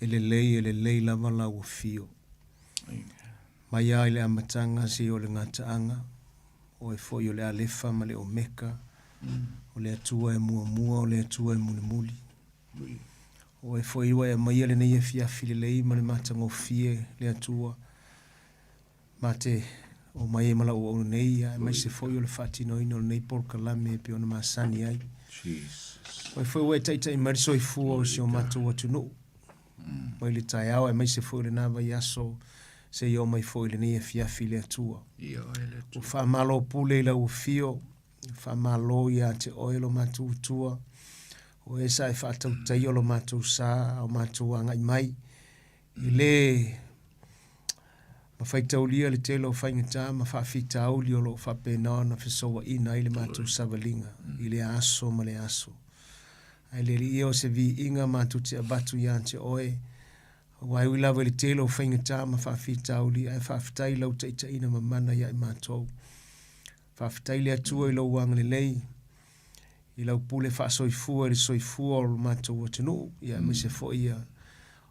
E lelei, e lelei lava lau afio. Mai lava i le amataga seia o le gataaga, Oe foi o le Alefa ma le Omeka, o le Atua e muamua, o le Atua e mulimuli. Oe foi ua e aumaia lenei afiafi lelei ma le matagofie, le Atua, ma te omai ai ma lau auauna nei, aemaise foi o le faatinoina o lenei polokalame e pei ona masani ai. Oe foi ua e taitai mai le soifua o si o matou atunuu, mai le taeao aemaise foi o lena vaiaso seia oo mai foi i lenei afiafi le Atua. Ua faamalo pule i lau afio, faamalo ia te oe lo matou Atua, o oe sa e faatautaia lo matou sa a o matou agai mai. E le mafaitaulia le tele o faigata ma faafitauli o lo o faapena ona fesouaina ai le matou savaliga i lea aso ma lea aso. Ae le Alii e, o se viiga matou te avatu ia te oe, aua e ui lava i le tele o faigata ma faafitauli, ae faafetai i lau taitaiina mamana ia i matou. Faafetai le Atua i lou agalelei, i lau pule faasoifua i le soifua o lo matou atunuu, ia aemaise foi ia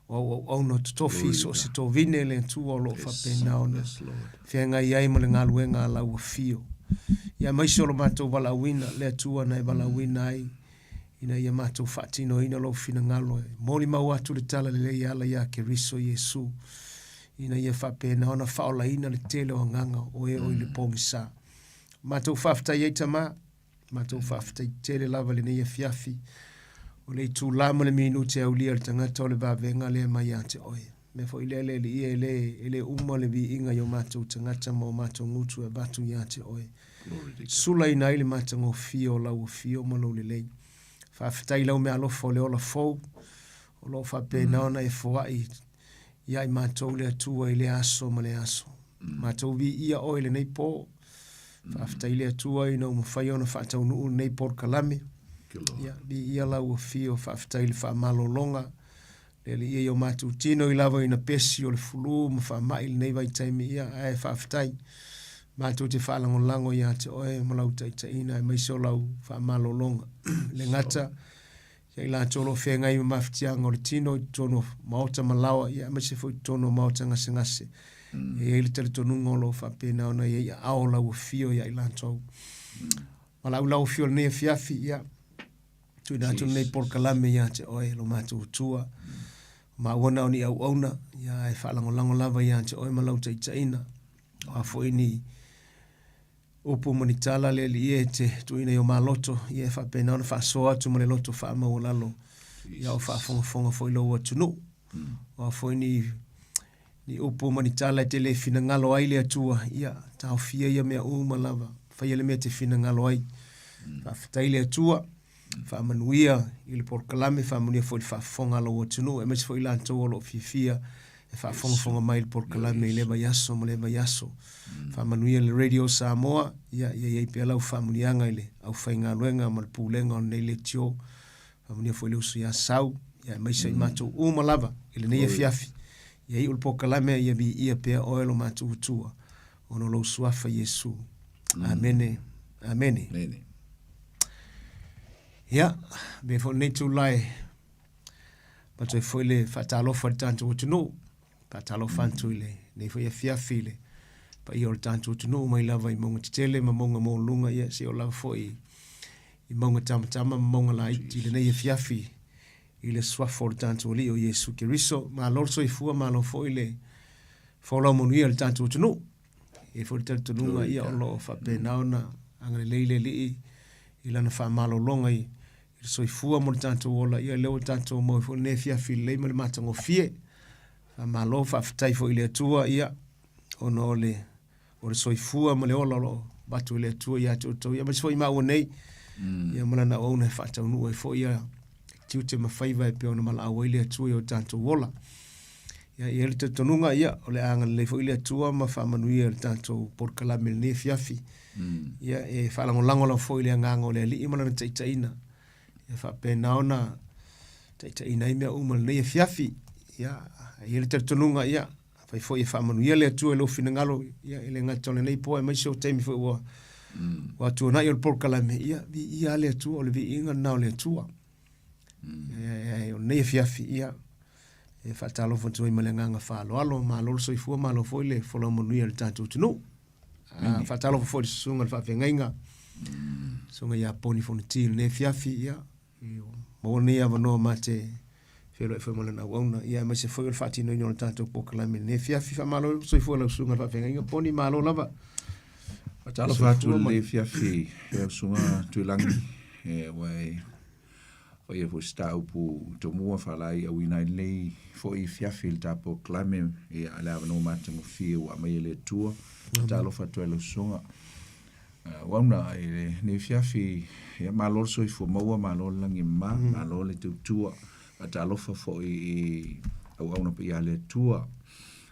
o au auauna totofi i so o se tovine le Atua o lo o faapena ona feagai ai ma le galuega a lau afio. Ia aemaise o lo matou valaauina, le Atua na e valaauina ai, ina ia matou faatinoina lou finagalo e molimau atu le tala lelei e ala ia Keriso Iesu, ina ia faapena ona faaolaina le tele o agaga o e o i le pogisa. Matou faafetai ai Tama, matou faafetai tele lava i lenei afiafi, o le itula ma le minute e aulia e le tagata o le vavega lea mai ia te oe. Mea foi lea le Alii e le, e le uma le viiga i o matou tagata ma o matou gutu e avatu ia te oe. Sulaina ai le matagofie o lau afio ma lou lelei. Faafetai i lau meaalofa o le ola fou, o lo o faapena ona e foai ia i matou le Atua i lea aso ma lea aso. Matou viia oe i lenei po. Faafetai le Atua ina ua mafai ona faataunuu lenei polokalame. Ia, viia lau afio, faafetai i le faamalologa. Le Alii e i o matou tino i lava ina pesi o le fulu ma faamai lenei vaitaimi, ia, ae faafetai. Matou te faalagolago ia te oe ma lau taitaiina aemaise o lau faamalologa. Le gata, ia i latou o lo o feagai ma mafatiaga o le tino i totonu o maota ma laoa, ia aemaise foi i totonu o maota gasegase. E i ai le talitonuga o lo o faapena ona i ai aao o lau afio ia i latou. Valaau lau afio i lenei afiafi, ia, tuuina atu lenei polokalame ia te oe, lo matou Atua. Maua na o ni auauna, ia ae faalagolago lava ia te oe ma lau taitaiina. O a foi ni upu ma ni tala le Alii e te tuuina i o maloto, ia e faapena ona faasoa atu ma le loto faamaualalo, ia o faafogafoga foi lou atunuu. O a foi ni ni upu ma ni tala e te le finagalo ai le Atua, ia taofia ia mea uma lava, faia le mea e te finagalo ai. Faafetai le Atua, faamanuia i le polokalame, faamanuia foi i le faafofoga a lou atunuu, aemaise foi i latou o lo o fiafia e faafogafoga mai i le polokalame i lea vaiaso ma lea vaiaso. Faamanuia le Radio Samoa, ia ia i ai pea lau faamanuiaga i le aufaigaluega ma le pulega o lenei leitio. Faamanuia foi i le uso ia Sau, ia aemaise i matou uma lava i lenei afiafi. Ia iu le polokalame, ia viia pea oe lo matou Atua, ona o lou suafa Iesu. Amene, amene. Amene. Ia, avea foi lenei itula e avatu ai foi le faatalofa i le tatou atunuu. Faatalofa atu i lenei foi afiafi i le paia o le tatou atunuu mai lava i mauga tetele ma mauga maualuluga, ia seia oo lava foi i mauga tamatama ma mauga laiti i lenei afiafi i le suafa o le tatou Alii o Iesu Keriso. Malo le soifua, malo foi le folau manuia i le tatou atunuu. E i ai foi le talitonuga ia o lo o faapena ona agalelei le Alii i lana faamalologa i le soifua mo le tatou ola, ia lea ua tatou maua foi lenei afiafi lelei ma le matagofie. Faamalo, faafetai foi i le Atua, ia, ona o le, o le soifua ma le ola o lo o avatu e le Atua ia te outou, ia aemaise foi maua nei, ia ma lana auauna e faataunuu ai foi ia tiute ma faiva e pei ona valaau ai le Atua i o tatou ola. Ia, e i ai le talitonuga, ia, o le a agalelei foi le Atua ma faamanuia i le tatou polokalame i lenei afiafi. Ia, e faalagolago lava foi i le agaga o le Alii ma lana taitaiina, ia faapena ona taitaiina ai mea uma i lenei afiafi. Ia, e i ai le talitonuga, ia, afai foi e faamanuia le Atua i lou finagalo, ia, e le gata o lenei po, aemaise o taimi foi ua, ua tuanai o le polokalame, ia, viia lava le Atua, o le viiga lena o le Atua. O lenei afiafi, ia, E faatalofa atu ai ma le agaga faaaloalo, malo le soifua, malo foi le folau manuia i le tatou atunuu. Ah, faatalofa foi i le susuga i le faafeagaiga, susuga ia Poni Fonoti i lenei afiafi, ia, maua lenei avanoa ma te feiloai foi ma lana auauna, ia aemaise foi o le faatinoina o le tatou polokalame i lenei afiafi. Faamalo le soifua i lau susuga i le faafeagaiga Poni, malo lava. Faatalofa atu i lenei afiafi i lau susuga Tuilagi, e, ua e faia foi se taupu tomua faalaeiauina ai lenei foi afiafi i le ta polokalame, ia, le avanoa matagofie ua aumai e le Atua. Faatalofa atu ai i lau susuga. Auauna i lenei afiafi, ia malo le soifua maua, malo le lagi e mama, malo le tautua. Faatalofa foi i auauna paia a le Atua,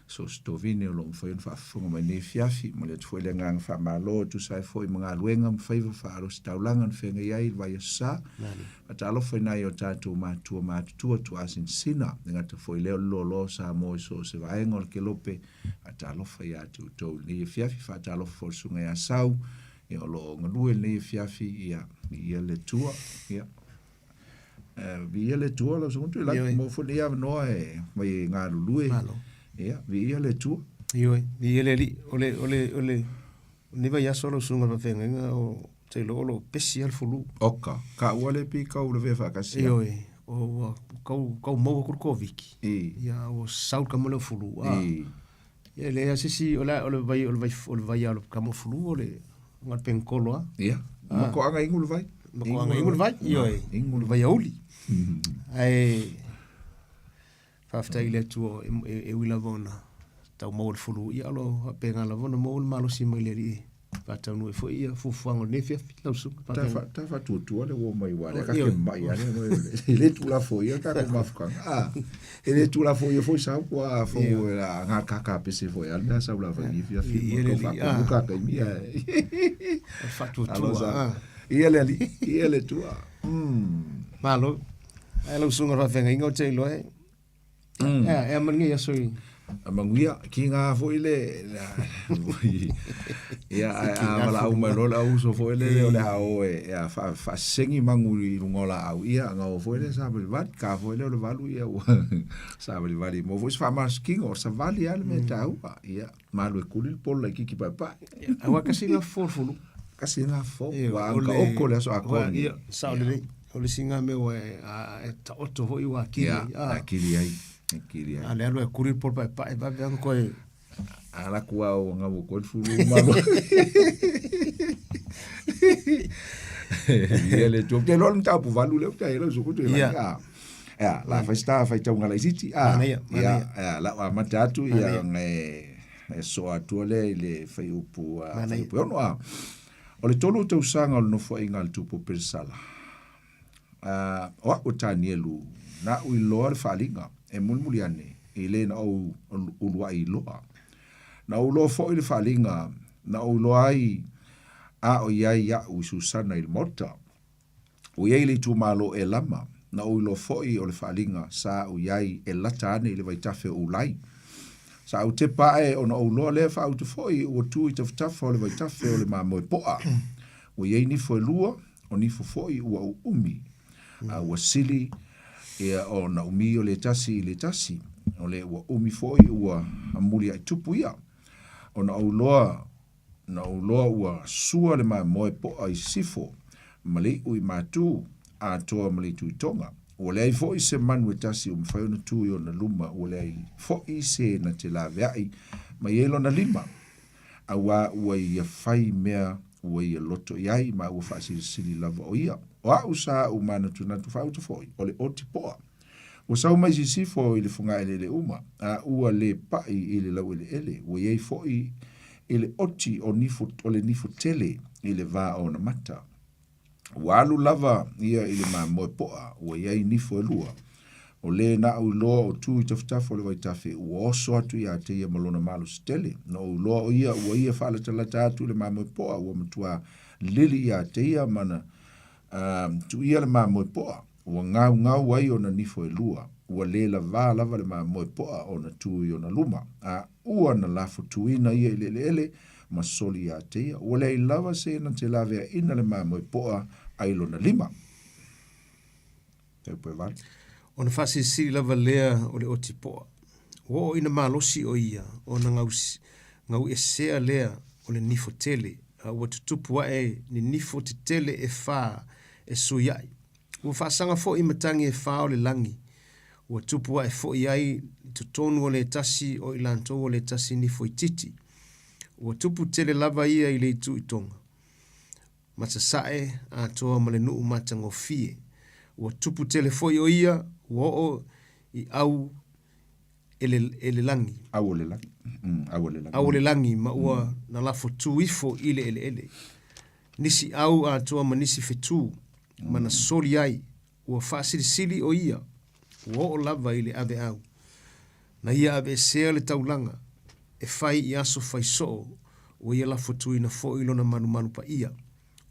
so o se tovine o lo o mafai ona faafofoga mai i lenei afiafi. Momoli atu foi le agaga faamalo e tusa ai foi ma galuega ma faiva faaalosi-taulaga na feagai ai i le vaiaso sa. Faatalofa i nai o tatou matua matutua tuaa sinasina, e le gata foi i lea o le loaloa o Samoa i so o se vaega o le kelope. Faatalofa ia te outou i lenei afiafi, faatalofa foi i le Susuga ia Sau, ia o lo o galue i lenei afiafi, ia viia le Atua. Ia viia le Atua lau Susuga Tuilagi, Ioe. maua foi lenei avanoa e mai e galulue. Malo. Ia, viia le Atua. Ioe, viia le Alii. O le, o le, o le, lenei vaiaso lau Susuga i le Faafeagaiga, o te iloa o lo o pesi lava le fulu. Oka, ka ua le pikau lavea faatasi. Ioe, o ua tau, tau maua atu le Koviti. I. Ia, ua sau le tama lea o fulu. Ah. I. Ia, e leai lava se isi, o le, o le vai, o le vai, o le vai lava o le tama o fulu o le, na o le penitolo lava. Ia, makoaga inu le vai. Makoaga inu le vai, ioe. Inu le vai auli. Ae faafetai i le Atua e ui lava ona tau maua le fulu, ia o lo o faapena lava ona maua le malosi mai le Alii e faataunuu ai foi ia fuafuaga o lenei afiafi lau susuga. Ta fa ta faatuatua le uo mai ua lea ka ke mai ale no e le tulafoia le tatou mafutaga. Ah, e le tulafoia foi sau ua fou la nga kaka pese foi ale mea sau lava i afiafi Ia le ma alii, ka ah. ka taimi O le faatuatua, ah. Ia le alii, ia le Atua. Malo. Ae lau susuga i le faafeagaiga ou te iloa e e a ma lenei aso i A manuia, ki ngā foi le, ia, a, a valaau mai loa le au uso foi lele o le a o e, e a fa, faasesengi magu i luga o laau, ia, na o foi le savalivali, ka foi lea o le valu, ia, ua savalivali. Maua foi se faamalositino, o le savali lava le mea taua, ia, malu e kuli le polo laitiiti paepae. Aua kasi ngā fofo o le fulu. Kasi ngā fofo, Ioe, ua o le- anga oko le aso atoa Ua, lenei. ia, sao lelei. O le isi ngā mea ua e, a, e taoto foi ua akili Ia, ai. Ah, akili ai, akili ai. a le alu e kuli le polo paepae, vave ana koe. Ala ku au anga ua koe le fulu malo. Ia le tua. Te loa le mataupu valu lea ua tai lau suku tu i Ia. lagi. Ah. Ia, la fai se ta faitauga laitiiti. Ah. Manaia, Ia, manaia. ia, la ua amata atu ia Manaia. ona e e soa atua lea i le fuaiupu Manaia. fuaiupu e ono. Ah. O le tolu o tausaga o le nofoaiga a le Tupu o Pelesala, ah, o a'u o Tanielu, na'u iloa le faaaliga e mulimuli ane i le na ou ulua'i iloa. Na ou iloa foi le faaaliga na ou iloa ai a o i ai a'u i Susana i le maota. Ua i ai le itumalo o Elama, na ou iloa foi o le faaaliga sa au i ai e lata ane i le vaitafe o Ulai. Sa ou tepa ae ona ou iloa lea faautu foi ua tu i tafatafa o le vaitafe o le mamoe poa. Ua i ai nifo e lua, o nifo foi ua uumi, a ua sili ia ona umi o le tasi i le tasi, o le ua umi foi ua muliaitupu ia. Ona ou iloa Na ou loa ua sua le mamoe poa i sisifo, ma le iʻu i Matu, atoa ma le Ituitoga. Ua leai foi se manu e tasi ua mafai ona tu i ona luma, ua leai foi se na te laveai mai ai lona lima, auā ua ia fai mea ua ia loto i ai, ma ua faasilisili lava o ia. O a'u sa a'u manatunatu faauta foi, o le oti poa. Ua sau mai sisifo i le fogaeleele uma, a ua le paʻi i le laueleele, ua i ai foi i le oti o nifo, o le nifo tele i le va o ona mata. Ua alu lava ia i le mamoe poa, ua i ai nifo e lua. O le naʻu iloa o tu i tafatafa o le vaitafe, ua oso atu iā te ia ma lona malosi tele. Na ou iloa o ia ua ia faalatalata atu i le mamoe poa, ua matua lili iā te ia ma na tuia le mamoe poa. Ua gaugau ai ona nifo e lua, ua le lavā lava le mamoe poa ona tu i ona luma, a ua na lafo tuina ia i le eleele ma soli iā te ia. Ua leai lava se na te laveaina le mamoe poa ai lona lima. Taupu e valu. Ona faasilisili lava lea o le otipoa. Ua oo ina malosi o ia, ona gauesea lea o le nifo tele, a ua tutupu ae ni nifo tetele e fā e suiaʻi. Ua faasaga foi matagi e fā o le lagi, ua tupu ae foi ai i totonu o le tasi o i latou o le tasi nifo itiiti. Ua tupu tele lava ia i le itu i Toga, ma sasae atoa ma le nuu matagofie. Ua tupu tele foi o ia, ua oo i au e le, e le lagi. Au o le lagi. Au o le lagi. Au o le lagi ma ua na lafo tu ifo i le eleele. Nisi au atoa ma nisi fetu, ma na soli ai, ua faasilisili o ia, ua oo lava i le aveau. Na ia aveesea le taulaga, e fai i aso fai soo, ua ia lafotuina foi lona malumalu paia.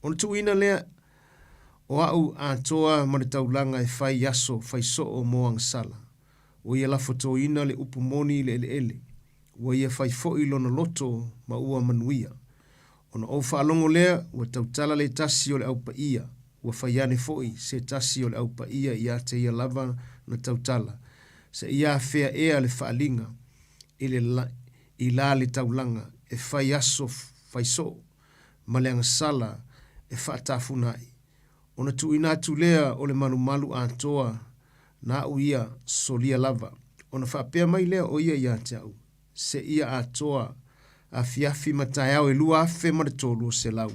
Ona tuuina lea o au atoa ma le taulaga e fai i aso fai soo mo agasala. Ua ia lafotoina le upu moni i le eleele, ua ia fai foi lona loto ma ua manuia. Ona ou faalogo lea, ua tautala le tasi o le au paia, ua fai ane foi se tasi o le au paia ia te ia lava na tautala, seia afea ea le faaaliga i le i la le taulaga e fai aso fai soo ma le agasala e faatafuna ai. Ona tuuina atu lea o le malumalu atoa na au ia solia lava. Ona faapea mai lea o ia ia te au, seia atoa afiafi ma taeao e 2300,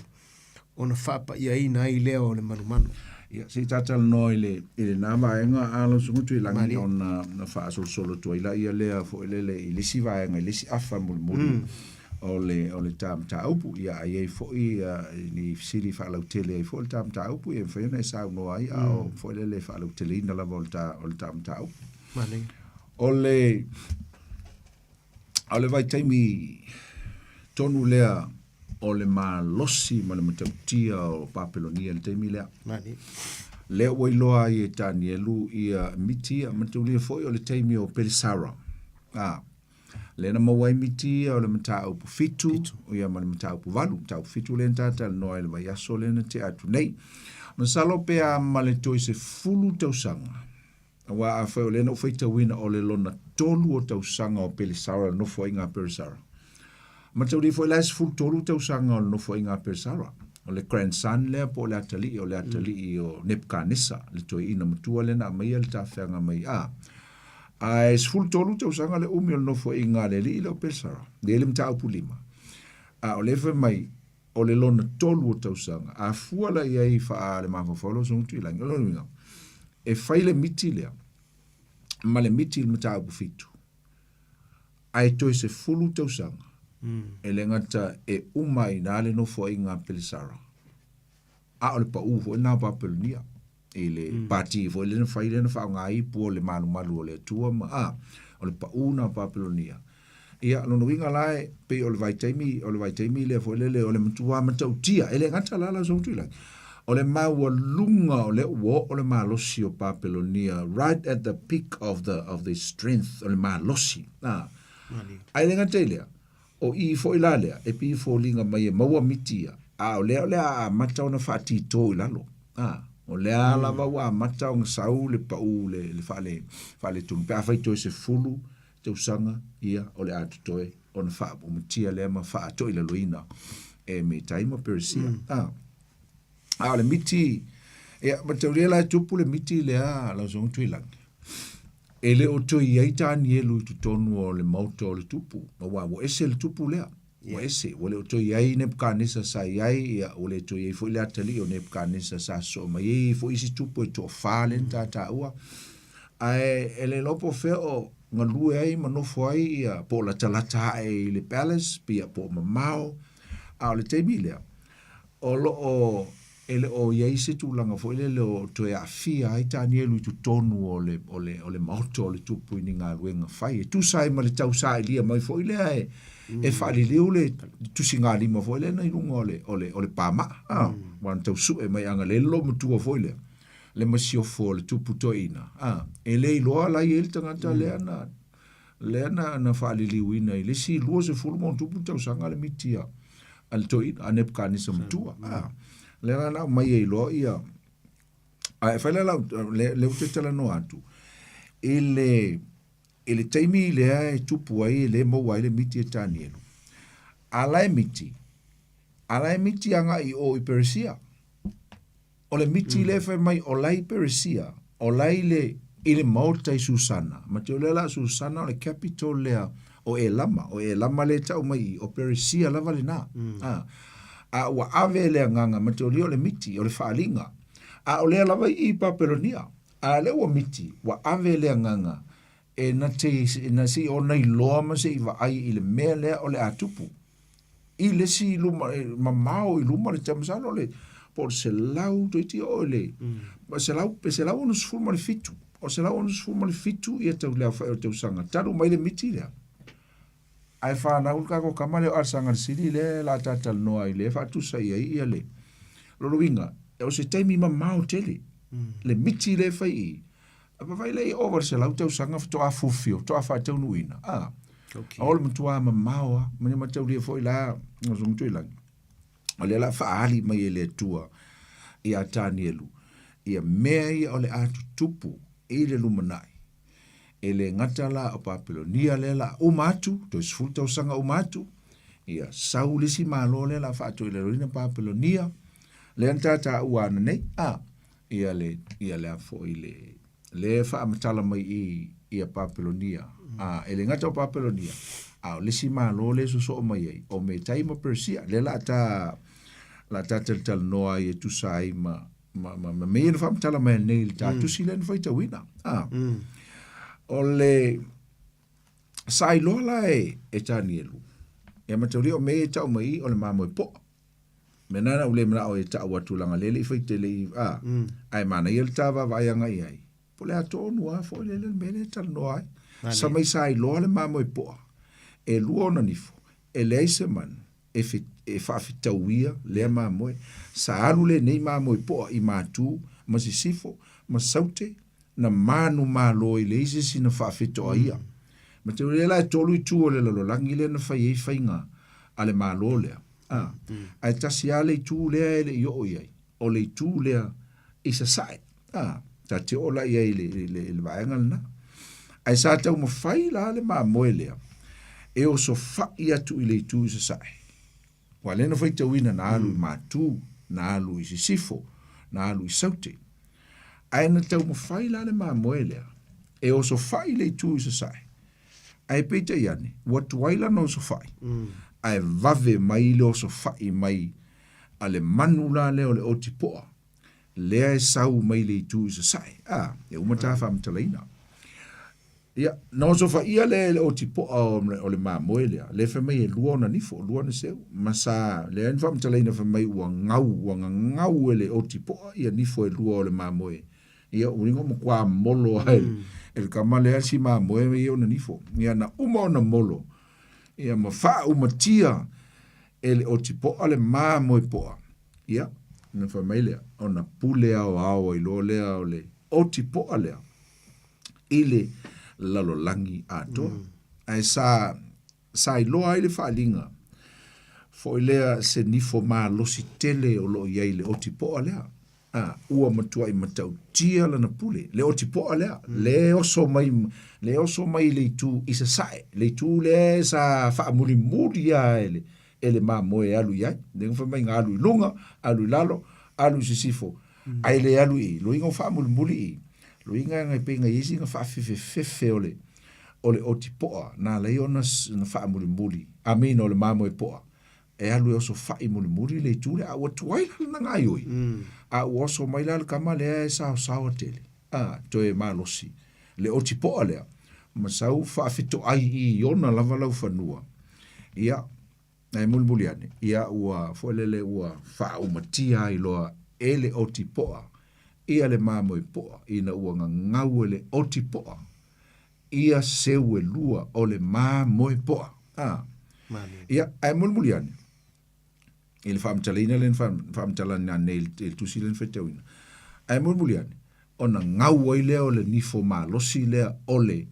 ona faapaiaina ai lea o le malumalu. Ia, se i tatalanoa i le, i lena vaega a lau Susuga Tuilagi ona na faasolosolo atu ai laia lea foi lele i le isi vaega, i le isi afa mulimuli o le, o le ta mataupu. Ia, a i ai foi ni fesili faalautele ai foi le ta mataupu, ia e mafai ona e saunoa ai, a o foi lele faalauteleina lava o le ta, o le ta mataupu. Manaia. O le, o le vaitaimi tonu lea o le malosi ma le matautia o Papelonia i le taimi lea. Mani. Lea ua iloa ai e Tanielu ia miti ia, mataulia foi o le taimi o Pelesara. A, lea na maua ai miti ia o le mataupu fitu, fitu. Ia ma le mataupu valu. Mataupu fitu lea na tatalanoa i le vaiaso lea na tea atu nei. Masalo pe a ma le toe 10 tausaga, Aua afai o lea na ou faitauina o le lona tolu o tausaga o Pelesara, le nofoaiga a Pelesara. Mataulia foi la e 13 tausaga o le nofoaiga a Pelesara. O le grandson lea po o le atalii, o le atalii o Nebukanesa, le toeaina matua lea na aumaia le tafeaga mai a. Ae 13 tausaga le umi o le nofoaiga a le alii lea o Pelesara. Lea le mataupu lima. A o lea fai mai, o le lona tolu o tausaga, a fua la i ai faa le mafaufau lau Susuga Tuilagi, o lona uiga, e fai le miti lea ma le miti i le mataupu fitu, ae toe 10 tausaga, e le gata e uma ai i ina le nofoaiga a Pelesara, a o le pau foi lena o Papelonia i le pati foi lea na fai lea na faaaoga ai ipu o le malumalu o le Atua ma a o le pau lena o Papelonia. Ia, lona uiga la e pei o le vaitaimi, o le vaitaimi lea foi lele o le matua matautia, e le gata la lau Susuga Tuilagi, o le maualuga o lea ua oo le malosi o Papelonia right at the peak of the, of the strength, o le malosi. A, ae le gata i lea, O i foi la lea, e pei e foliga mai e maua miti ia, a o lea o le a amata ona faatito i lalo. A, o lea lava ua amata ona sau le pau le, le faale, faaletonu. Pe afai toe 10 tausaga, ia, o le a totoe ona faapumatia lea ma faatoilaloina e Metai ma Peresia. A, a o le miti, ia, mataulia la e tupu le miti lea, lau Susuga Tuilagi. E le o toe i ai Tanielu i totonu o le maota o le tupu, aua ua ese le tupu lea, ua ese, ua le o toe i ai Nebukanesa sa i ai, ia, ua le toe i ai foi le atalii o Nebukanesa sa sosoo mai ai, e i ai foi isi tupu e toafa lea na tataua. Ae e le iloa po o fea o galue ai ma nofo ai, ia, po o latalata ae i le palace, ia, po o mamao, a o le taimi lea, o lo o e le o i ai se tulaga foi lele o toe aafia ai Tanielu i totonu o le, o le, o le maota o le tupu i ni galuega fai. E tusa ai ma le tausailia mai foi lea e, e faaliliu le tusigalima foi lea na i luga o le, o le, o le pamaa. Ah, ua na tausue mai agalele lo matua foi lea, le masiofo o le tupu toeaina. Ah, e le iloa la i ai le tagata lea na, lea na, na faaliliuina i le isi 20 ma ona tupu tausaga le miti a, a le toeaina, a Nebukanesa matua. Ah, lea la na aumai ai loa ia, a e fai la lau, le, le ou te talanoa atu, I le i le taimi lea e tupu ai e lē maua ai le miti e Tanielu, a la e miti, a la e miti agai i o i Peresia. O le miti lea fai mai o la i Peresia, o la i le i le maota i Susana. Ma te o lea la Susana o le capital lea o Elama, o Elama lea e tau mai i, o Peresia lava lena. A, a ua ave le agaga, ma te o o le miti, o le faaaliga. A o lea lava i i Papelonia. A lea ua miti, ua ave le agaga e na te na se i ona iloa ma se i vaai i le mea lea o le a tupu. I le isi luma, mamao i luma le tau, masalo o le, po o le 100 toeitiiti oo i le, 100, pe 167. O le 167 ia tau le aofai o le tausaga talu mai le miti lea. Ae fanau le tatou tama lea o Alesana le Sili lea o le a talatalanoa ai lea e faatusa i ai ia le lona uiga o se taimi mamao tele le miti lea e fai i i. Vaai lea i ova i le 100 tausaga faatoa fulfill, faatoa faataunuuina. A, okay. O le matua mamao lava. Ma le mataulia foi la, o se matua i lagi. O lea la faaali mai e le Atua ia Tanielu, ia mea ia o le a tutupu i le lumanai. E le gata la o Papelonia lea la uma atu, toe 10 tausaga uma atu, ia sau le isi malo lea la faatoilaloina Papelonia, lea na tataua ananei, a, ia le, ia le a foi le, le faamatala mai i ia Papelonia. A, e le gata o Papelonia, a o le isi malo lea e sosoo mai ai, o Metai ma Persia, lea la ta, la ta talatalanoa ai e tusa ai ma, ma, ma, ma mea ia na faamatala mai nei i le ta tusi lea na faitauina. A, o le, sa iloa la e, e Tanielu, ia mataulia o mea ia e tau mai i, o le mamoe poa. Mea na na ou le manao e tau atu leaga lea e le i faitele i, a, ae manaia le ta vaavaai agai i ai. Po o le a tonu lava foi lele le mea lea e talanoa ai. Sa mai sa iloa le mamoe poa, e lua ona nifo, e leai se manu e, e faafetauia lea mamoe. Sa alu lenei mamoe poa i Matu ma Sisifo ma Saute na manumalo e leai se isi na faafetoaia. Ma te lea la e tolu itu o le lalolagi lea na fai ai faiga a le Malo lea. A, ae tasi lava le itu lea e le i oo i ai, o le itu lea i Sasae. A, ta te oo la i ai i le, le, le, le vaega lena. Ae sa taumafai la le mamoe lea e osofai atu i le itu i Sasae. Ua lea na faitauina na alu i Matu, na alu i Sisifo, na alu i Saute. Ae na taumafai la le mamoe lea e osofai i le itu i Sasae. Ae peitai ane, ua tuai lana osofai, ae vave mai le osofai mai a le manu la lea o le otipoa, lea e sau mai le itu i Sasae. A, e uma ta faamatalaina. Ia, na osofaia lea e le otipoa o le mamoe lea, lea fai mai e lua ona nifo, lua ona seu. Ma sa, lea na faamatalaina fai mai ua gau, ua gagau e le otipoa ia nifo e lua o le mamoe. Ia, ua igo matua molo lava e le tama lea si mamoe ia ona nifo. Ia, na uma ona molo, ia ma faaumatia e le otipoa le mamoe poa. Ia, na fai mai lea, ona pule aoao ai loa lea o le otipoa lea i le lalolagi atoa. Ae sa, sa iloa ai le faaaliga foi lea se nifo malosi tele o lo o i ai i le otipoa lea. A, ua matuai matautia lana pule, le otipoa lea, le oso mai, le oso mai i le itu i sasae, le itu lea sa faamulimuli lava e le, e le mamoe e alu i ai. Lea na fai mai na alu i luga, alu i lalo, alu i sisifo, ae le alu i i. Loiga o faamulimuli i i, loiga e pei na i ai sina faafefefefe o le, o le otipoa na ala ai ona faamulimuli, I mean o le mamoe poa, e alu e osofai mulimuli le itu lea, a ua tuai la lana gaoioi, a ua oso mai la le tama lea e saosaoa tele, a, toe malosi le otipoa lea, ma sau faafetoai i ona lava laufanua, ia, ae mulimuli ane, ia ua foi lele ua faaumatia ai loa e le otipoa ia le mamoe poa ina ua gagau e le otipoa ia seu e lua o le mamoe poa. A. Ia, ae mulimuli ane, i le faamatalaina lea na faamatalaina nei i le tusi lea na faitauina, ae mulimuli ane, ona gau ai lea o le nifo malosi lea o le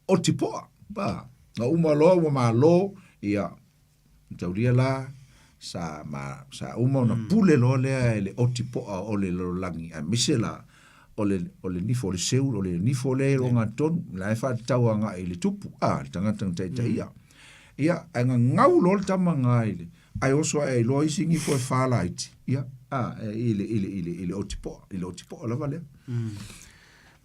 otipoa. A, na uma loa ua malo, ia, mataulia la, sa, ma, sa uma ona pule loa lea e le otipoa o le lalolagi, aemaise la, O le, o le nifo, o le seu, o le nifo lea i le ogatotonu, la e faatatau agai i le tupu, a, le tagata na taitaia. Ia, ae gagau loa le tama lena i le, ae oso ae ai loa isi nifo e fa laiti, ia, a, i le, i le, i le, i le otipoa, i le otipoa lava lea.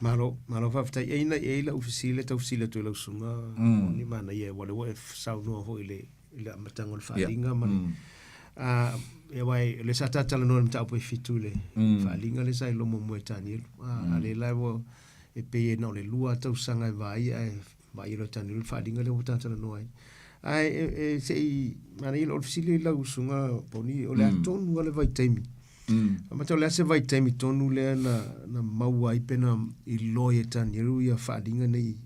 Malo, malo faafetai. E ina e i lau fesili, tau fesili atu i lau susuga, mm. ni manaia, ua le ua e saunoa foi i le, i le amataga o le faaaliga ma le, a, ia wai, le sa talanoa i le mataupu e fitu i le faaaliga lea sa iloa muamua e Tanielu. A, a le la ua, e pei e na o le lua tausaga e vaai ae vaai loa e Tanielu le faaaliga lea ua talanoa ai. Ae e, e, se i, manaia o le fesili i lau usuga Poni, o le a tonu lava le vaitaimi. Amata o le a se vaitaimi tonu lea na, na maua ai pe na iloa ai e Tanielu ia faaaliga nei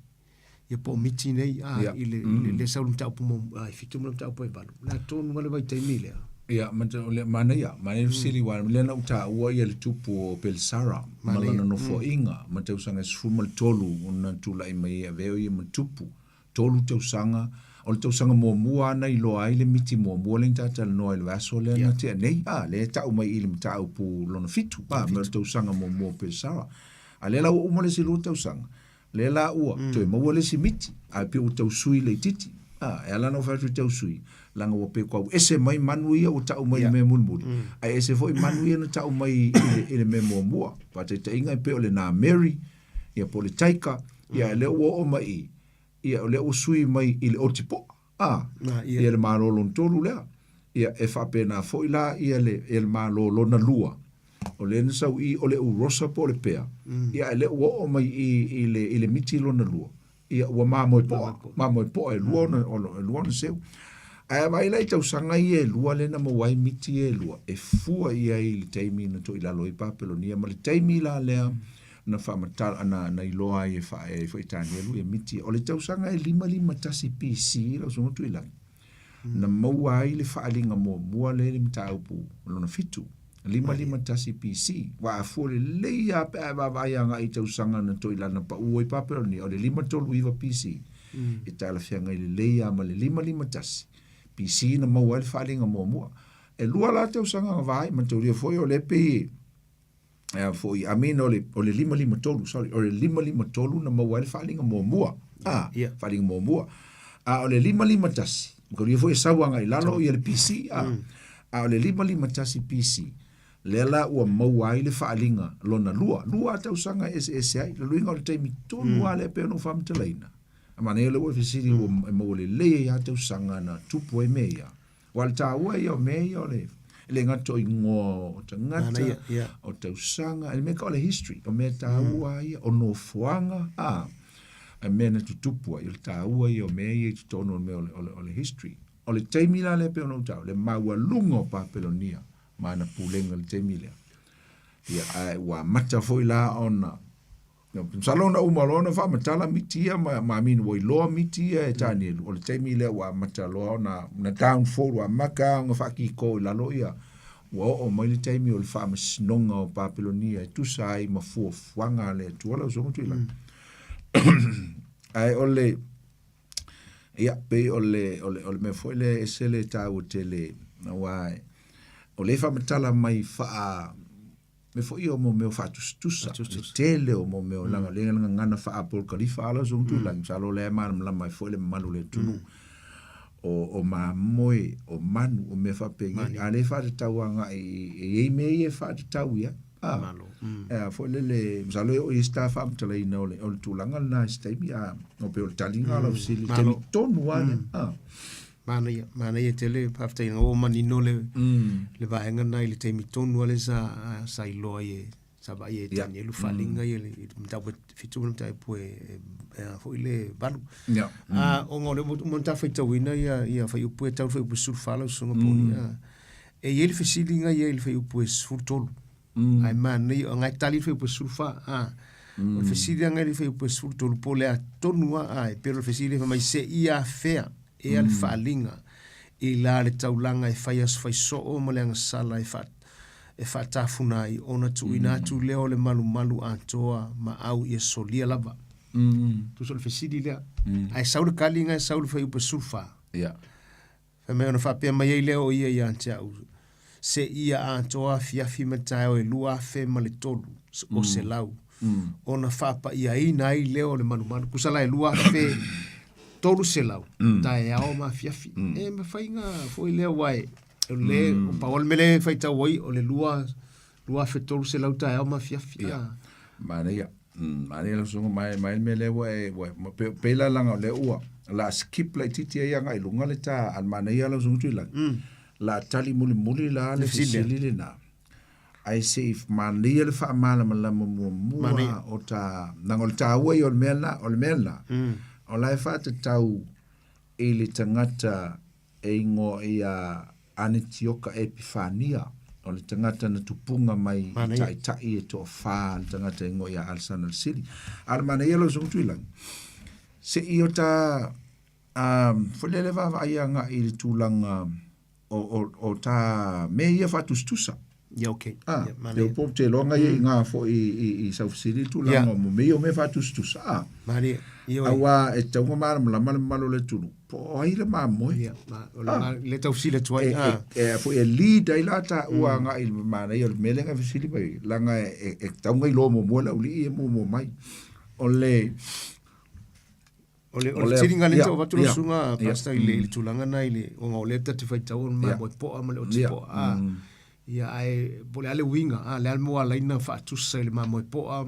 ia pomiti nei a yeah. i le, mm. le, le sau le mataupu mo ai fitu ma le mataupu e valu. La tonu ma le vaitaimi lea. Ia, ma te, le manaia, manaia mm. fesili wa le na uta ua ia le tupu o Belsara, ma lana nofoaiga, mm. ma tausaga e 13 ona tulai mai e avea o ia ma tupu. Tolu tausaga, o le tausaga muamua ana iloa ai le miti muamua lea na talatalanoa i le vaiaso lea na tea nei, a, lea e tau mai i le mataupu lona fitu, a, ma le tausaga muamua o Belsara. A lea la ua uma le isi lua tausaga, Lea la ua toe maua le isi miti, ae pei ua tau sui laitiiti. A, e ala ona ou fai atu i tau sui, leaga ua pei kau ese mai manu ia ua tau mai i le mea mulimuli, ae ese foi manu ia na tau mai i le, i le mea muamua. Faataitaiga e pei o le nā Mary, ia po o le Taika, ia lea ua oo mai i, ia o lea ua sui mai i le Otipoa, a, ia le Malo lona tolu lea. Ia e faapena foi la ia le, ia le Malo lona lua, o lea na sau i o le urosa po o le pea, mm. ia ae le ua oo mai i, i, le, i le miti lona lua, ia ua mamoe poa, mamoe poa e lua ona, mm. e lua ona seu. Ae vaai la i tausaga ia e lua lea na maua ai miti ia e lua, e fua i ai i le taimi na toilalo ai Papelonia, ma le taimi la lea mm. na faamatala, na, na iloa ai e faaea ai foi Tanielu ia miti. O le tausaga e 551 BC, lau susuga Tuilagi, na maua ai le faaaliga muamua lea i le mataupu lona fitu, 551 BC. Ua afua lelei lava pe a e vaavaai agai i tausaga na toilalo na pau ai Papelonia, o le 539 BC. E talafeagai lelei lava ma le 551 BC na maua ai le faaaliga muamua. E lua la tausaga na va ai, mataulia foi o lea e pei e foi, I mean o le, o le 553, sorry, o le 553 na maua ai le faaaliga muamua. Ah, yeah. faaaliga muamua. A o le 551, mataulia foi e sau agai i lalo ia le BC, ah. A o le 551 BC, lea la ua maua ai le faaaliga lona lua, lua tausaga e eseese ai, le luiga o le taimi tonu lava lea e pei ona ou faamatalaina. A manaia lea ua e fesili ua e maua lelei ai lava tausaga na tupu ai mea ia. Aua o le taua ia o mea ia o le, e le gata o igoa o tagata, Manaia, yeah. o tausaga, e le mea ka o le history, o mea taua mm. ia, o nofoaga, a, e mea na tutupu ai, o le taua ia o mea ia i totonu o le mea o le, o le, o le history. O le taimi la lea pei ona ou taua, le maualuga o Papelonia ma ana pulega i le taimi lea. Ia, ae ua amata foi la ona Masalo na uma loa ona faamatala miti ia ma, ma amini ua iloa miti ia e Tanielu. O le taimi lea ua amata loa ona, na downfall, ua amata ona faakiko i lalo ia. Ua oo mai le taimi o le faamasinoga o Papelonia e tusa ai ma fuafuaga a le Atua lau Susuga Tuilagi. Ae o le, ia, pei o le, o le, o le mea foi lea e ese le taua tele, aua o lea e faamatala mai faa, mea foi ia o mo mea o faatusatusa, le tele o mo mea o leaga lea le gagana faa-Apolokalifa a lau Susuga Tuilagi, masalo o lea e malamalama ai foi le mamalu o le atunuu. O, o mamoe, o manu, o mea faapenei, a lea e faatatau agai i, e i ai mea ia e faatatau i ai. A, Malo. e a foi lele, masalo e oo i ai se ta faamatalaina o le, o le tulaga lena i se taimi, a, o pei o le taliga o lau fesili, le taimi tonu lava lea. A. Manaia, manaia tele, faafetai ina ua manino le, mm. le vaega lena i le taimi tonu ale sa, sa iloa ai e, sa vaai e Tanielu yeah. faaaliga ia le mataupu e fitu ma le mataupu e, e, e a foi le valu. Yeah. Mm. A, ona o le uma na faitauina ia, ia fuaiupu e tau le fuaiupu e 14 lau susuga Poni. Mm. E i ai le fesiliga ia i le fuaiupu e 13. Mm. Ae manaia, o ngai tali le fuaiupu e 14. A, mm. O le fesili anga i le fuaiupu e 13 po o le a tonu a, a e pei o le fesili fai mai se i afea ea le faaaliga i la le taulaga e fai aso fai soo ma le agasala e faa e faatafuna ai ona tuuina atu lea o le malumalu atoa ma au ia solia lava. Mm. Tusa o le fesili lea. Ae sau le kali ae sau le fuaiupu e 14. Yeah. Fai mai ona faapea mai ai lea o ia ia te au, seia atoa afiafi ma taeao e 2003 o selau. ona faapaiaina ai lea o le malumalu. Tusa la e 2300 taeao ma afiafi. E mafai ona foi lea aua e o le o pau lava le mea lea e faitau ai o le 2300 taeao ma afiafi. Ia. Manaia. Manaia lau susuga mai mai le mea lea ua e ua e- pei la leaga o lea ua la skip laitiiti ai agai i luga le ta a manaia lau susuga Tuilagi. La tali mulimuli la le fesili lena. Ae se i manaia le faamalamalama muamua o ta leaga o le taua ia o le mea lena, o le mea lena o la e faatatau i le tagata e igoa ia Anetioka Epifania, o le tagata na tupuga mai i taitai e toafa le tagata e igoa ia Alesana le Sili. A o le manaia lau Susuga Tuilagi, se i o ta foi lele vaavaai agai i le tulaga o, o, o ta mea ia faatusatusa. Ia, okay. Ah, ia, manaia. Te upo te loanga ia i ngā foi i, i, i sau fesili tulaga yeah. mo mea o mea faatusatusa. Ah. Manaia. Ia, Aua e tatau ona malamalama le mamalu o le atunuu. Po o ai le mamoe. Ia, ma, o le, ah. le tau fesili atu ai. E, ah. e, e, foi e lead ai la taua mm. agai i le manaia o le mea lea na fesili mai. Leaga e, e, e tatau ona iloa muamua le aualii ia muamua mai. O le, O le, o le fesiliga lea tau avatu lau susuga Pastor i le, i le tulaga na i le, ona o lea ta te faitau o le mamoe poa ma le oti poa. A, ia, ae po o le a le uiga, a, le a le mea ua ala ai ona faatusa i le mamoe poa,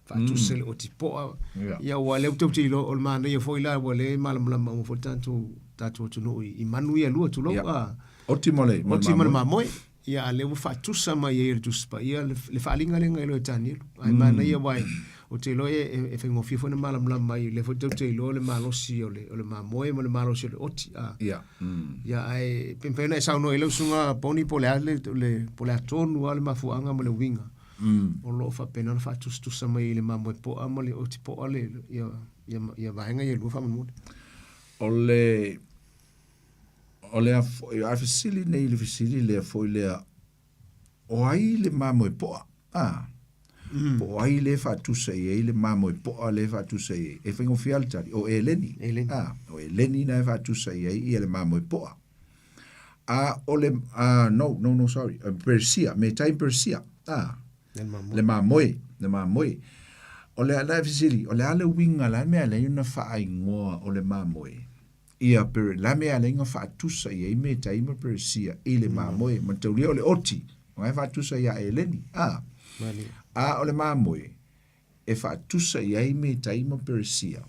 faatusa i le oti poa. Ia, aua o lea tou te iloa, o le manaia foi la, ua le malamalama uma foi le tatou, tatou atunuu i manu ia e lua, tulou, a. Oti ma le, oti ma le mamoe. Ia, a lea ua faatusa mai ai e le Tusi Paia le, le faaaliga lea na iloa e Tanielu. Ae manaia aua e, ou te iloa e, e, e faigofie foi ona malamalama mai, lea foi tou te iloa le malosi o le, o le mamoe ma le malosi o le oti. A, Ia. Ia, ae pe mafai ona e saunoa i lau susuga Poni po o le a le, le, po o le a tonu lava le mafuaaga ma le uiga o lo o faapena ona faatusatusa mai i le mamoe poa ma le oti poa le, ia, ia, ia vaega ia e lua faamolemole. O le, O le a foi, a fesili nei i le fesili lea foi lea, o ai le mamoe poa? A, mm. Po o ai le faatusa i ai le mamoe poa le faatusa i ai? E faigofie lava le tali, o Eleni. Eleni. A, o Eleni na e faatusa i ai ia le mamoe poa. A, o le, a, no, no, no, sorry, Persia, me tai Persia. A, Le mamoe. Le mamoe, le mamoe. O le ala e fesili, o le a le uiga, le a le mea e ala ai ona faaingoa o le mamoe? Ia per, la mea ala ai ona faatusa i ai Metai ma Peresia i le mamoe, mataulia o le oti, o e faatusa ia Eleni, a. A o le mamoe, e faatusa i ai Metai ma Peresia,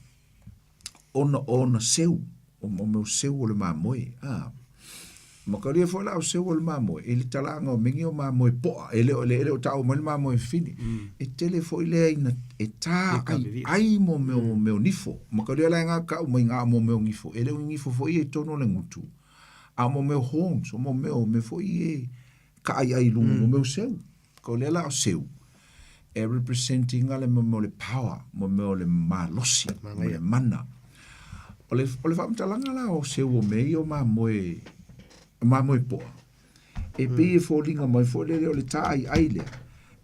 ona o ona seu, o mo mea o seu o le mamoe, a. Mataulia foi la o seu o le mamoe, i le talaaga o mea nei o mamoe poa, e le o, e le o taua mai le mamoe fini, e tele foi lea ina e tā ai, ai mo mea, mo mea o nifo. Mataulia la e ngā kau mai ngā mo mea o nifo, e le o ni nifo foi ia i totonu o le gutu, a o mo mea o horns, o mo mea o mea foi ia e kaaiai i luga, mo mea o seu. Ko lea la o seu, e represent ina le mo mea o le power, mo mea o le malosi, mo le mana. O le, o le faamatalaga la o seu o mea ia o mamoe, mamoe poa, e pei e foliga mai foi lele o le tāaiai lea,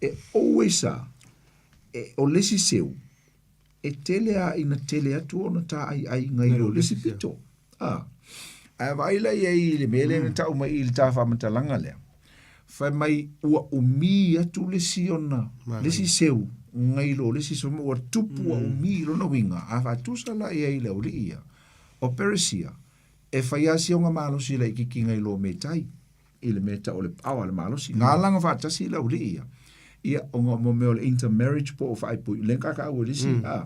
e always a, e, o le isi seu, e tele a ina tele atu ona tāaiai ngai lo le isi pito. A, ae vaai la i ai i le mea lea na tau mai i le tā faamatalaga lea, fai mai ua umi atu le isi ona, le isi seu ngai lo le isi seu, ua tupu ua umi lona uiga, a faatusa la i ai i le aualii ia, o Peresia, e fai lava si ona malosi laitiiti ngai lo Metai, i le mea e tau o le power, le malosi. Ngā langa faatasi le aualii ia, ia, ona o mea o le intermarriage po o faaipoipo, lea na kakau e le isi, a,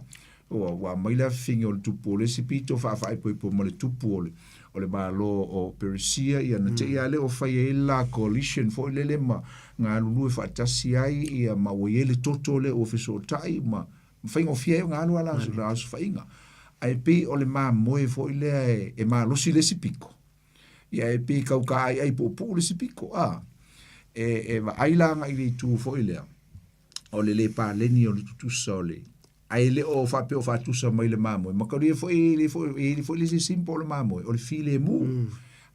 ua, ua aumai le afifine o le tupu o le isi pito faafaaipoipo ma le tupu o le, o le Malo o Peresia, ia na te i lava lea ua fai ai le la coalition foi lele ma galulue faatasi ai, ia, ma ua i ai le toto lea ua fesootai ma, ma faigofie ai ona alu lava la osofaiga. Ae pei o le mamoe foi lea e, e malosi le isi piko, Ia e pei kau kāʻaiʻai puʻupuʻu le isi piko, a. E, e vaai la agai i le itu foi lea, o le lē paleni o le tutusa o le, ae le o faapea o faatusa mai le mamoe. Mataulia foi e le foi, e le foi le isi simple o le mamoe, o le filemu.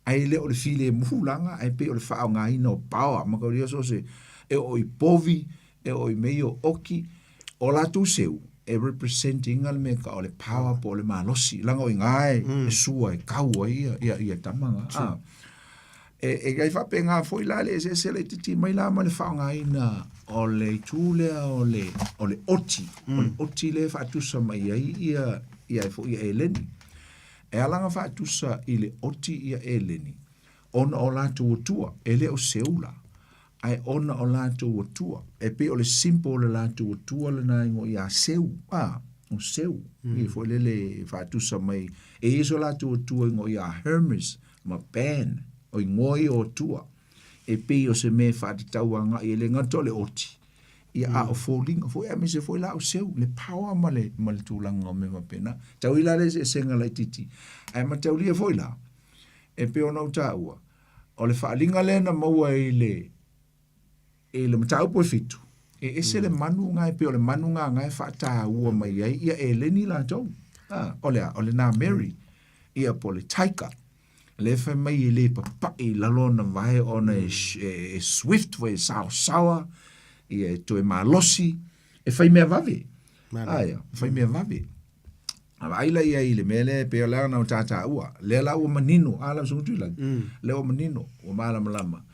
Ae le o le filemu laga, ae pei o le faaaogaina o power. Mataulia so o se, e oo i povi, e oo i mea ia o oki, o latou seu, e represent ina le mea e tau o le power po o le malosi, leaga o i ina e sua e kau ai ia, ia, ia tama na. A. E, e gai faapena foi la le eseese laitiiti mai la ma le faaaogaina o le itu lea o le, o le oti, o le oti lea e faatusa mai ai ia, ia e foi ia eleni. E ala ona faatusa i le oti ia eleni, ona o latou atua, e le o seula, ae ona o latou atua. E pei o le symbol o le latou atua lena e igoa ia Seu, a, o Seu, mm. I foi lele e faatusa mai, e i ai so latou atua e igoa ia Hermes ma Pan, o igoa ia o atua. E pei o se mea e faatatau agai e le gata o le oti, ia a o foliga foi aemaise foi la o seu, le power ma le, ma le tulaga o mea faapena. Tau i la le eseesega laitiiti. Ae mataulia foi la, e pei ona ou taua, o le faaaliga lea na maua i le, i le mataupu e fitu, e ese le manu na e pei o le manu na na e faataua mai ai ia eleni latou. Ah, o le a, o le na Mary, ia po o le Taika. Lea fai mai e le papa'i i lalo ona vae ona e, e, e swift foi e saosaoa, ia e toe malosi, e fai mea vave. Aia, e fai mea vave. A vaai la ia i le mea lea e pei o le ana o tātāua. Lea la ua manino, a lau susuga Tuilagi, mm. lea ua manino, ua malamalama.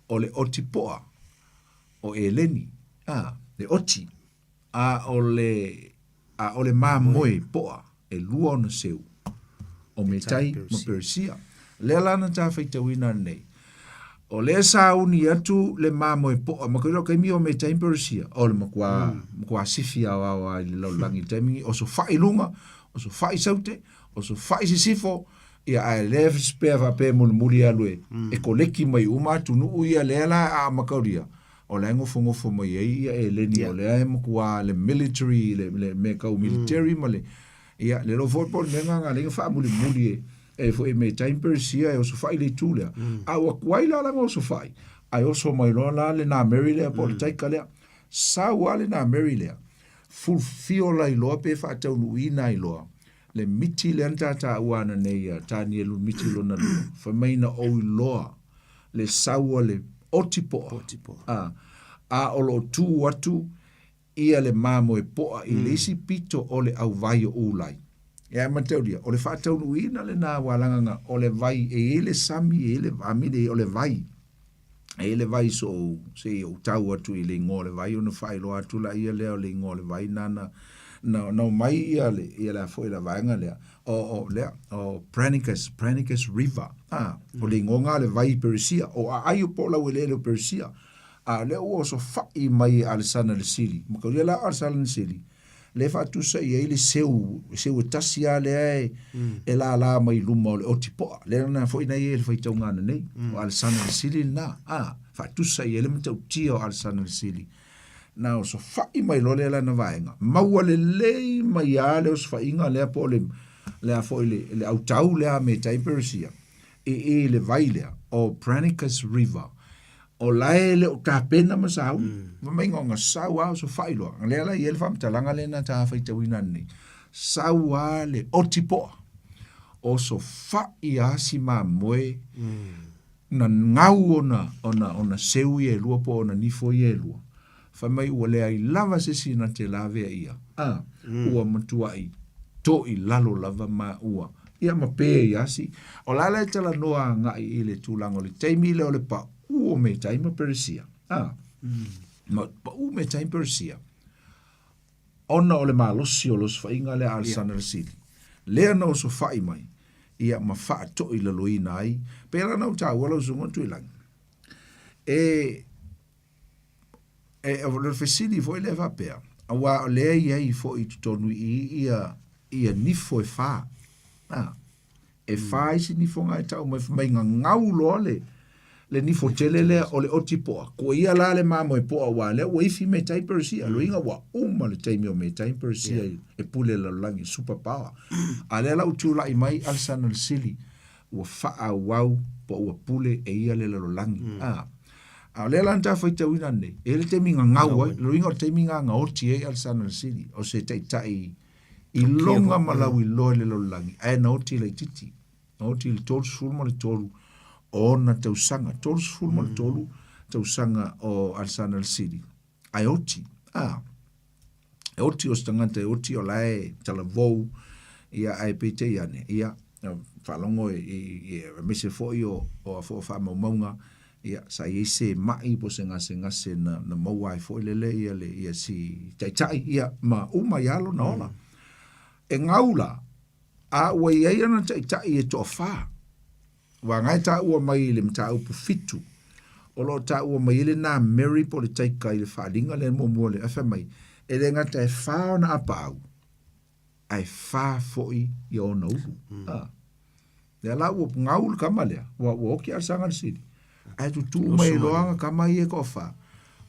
O le oti poa, o eleni, a, le oti, a o le, a o le mamoe poa, e lua ona seu, o Metai ma Peresia. Lea la na tā faitauina nei. O lea sauni atu le mamoe poa, ma koe kaimi o Metai ma Peresia, o le makuā, makuā sifi aoao a i le lalolagi i le taimi ni, o sofa'i luga, o sofa'i saute, o sofa'i sisifo, ia ae lea spare faapea e mulimuli alu e, e koleki mai uma atunuu ia lea la a makaulia, o la e nofonofo mai ai ia eleni o lea e makuā le military, le, le mea tau military ma le, ia, le iloa foi po o le mea lena na ala ai ona faamulimuli e, e foi me time Persia e osofai le itu lea. A ua tuai la lana osofai, ae oso mai loa la le na Mary lea po o le taika lea. Sau lava le na Mary lea, fulfill ai loa pe faataunuuina ai loa le miti lea na tātāua ana nei ia Tanielu miti lona lua. Fai mai na ou iloa le sau a le oti poa. Oti poa. A, a o lo o tū atu ia le mamoe poa i le isi pito o le auvai o Ulai. E mataulia, o le faataunuuina lena ua lagaga o le vai e i ai le sami, e i ai le vamine, o le vai. E i ai le vai so ou, se i ou tau atu i le igoa o le vai ona faailoa atu laia lea o le igoa o le vai nana na, na omai ia le, ia le a foi la vaega lea, o, o, lea, o Branicus, Branicus River, ah, o le igoa na o le vai i Peresia, o aai o po o laueleele o Peresia. A o lea ua osofaʻi mai e Alesana le Sili. Mataulia la o Alesana le Sili, lea e faatusa i ai le seu, seu e tasi lava lea e, e lālā mai i luma o le oti poa. Lea na foi na i ai le faitauga ananei. O Alesana le Sili lena. A, faatusa i ai le matautia o Alesana le Sili. Na osofaʻi mai loa lea lana vaega. Maua lelei mai lava le osofaʻiga lea po o le, le a foi le, le autau lea a Metai Peresia i, i le vai lea o Branicus River. O la e le o tapena ma sauni. Fai mai na ona sau lava osofaʻi loa. Lea la e i ai le faamatalaga lea na ta faitauina nei. Sau lava le oti poa, osofaʻi lava si mamoe na gau ona, ona, ona seu ia e lua po o ona nifo ia e lua. Fai mai ua leai lava se isi na te lavea ia, a, ua matuaʻi toʻi lalo lava ma ua, ia ma pē ai asi. O la la e talanoa agaʻi i le tulaga o le taimi lea o le paʻu o Metai ma Peresia, a, ma paʻu Metai ma Peresia, ona o le malosi o le osofaʻiga lea a Alesana le Sili, lea na osofaʻi mai, ia ma faatoʻi laloina ai, pēlā na ou tāua lau susuga Tuilagi. E, E, o le fesili foi lea faapea, auā o lea e i ai foi i totonu i i ia, ia nifo e whā. Ah, e whā isi nifo ngā e tau mai, mai gagau loa le, le nifo tele lea o le oti poa. Ko ia la le mamoe poa ua lea ua ifi me tai Peresia. Mm. Loinga ua uma le taimi o me tai Peresia yeah. e pule lalolagi, super power. A lea la u tūlaʻi mai Alesana le Sili, ua faaauau po ua pule e ia le lalolagi. Mm. Ah. A o lea la na ta faitauina nei, e le taimi gagau ai, le uiga o le taimi ga gaoti ai Alesana le Sili, o se taitai i loga ma lauiloa i le lalolagi, ae na oti laitiiti. Na oti i le 33 o ona tausaga, 33 tausaga o Alesana le Sili, ae oti. Ah. E oti o se tagata e oti o la e talavou, ia ae peitai ane, ia, faalogo i aemaise foi o o a foi faamaumauga, ia, sa i ai se ma'i po o se gasegase na na maua ai foi lele ia le ia si taitai, ia, ma uma ai lava lona ola. E gau la, a ua i ai ana taitai e toafā. Aua na e taua mai i le mataupu 7, o lo o taua mai ai lenā Mary po o le taika i le faaaliga lea muamua le, ae fai mai, e le gata e fā ona apaau, ae fā foi ia ona ulu. Mm. Ah. Lea la ua gau le kama lea, ua, ua oki Alesana le sili. Ae tutū mai loa kama ia e toafā.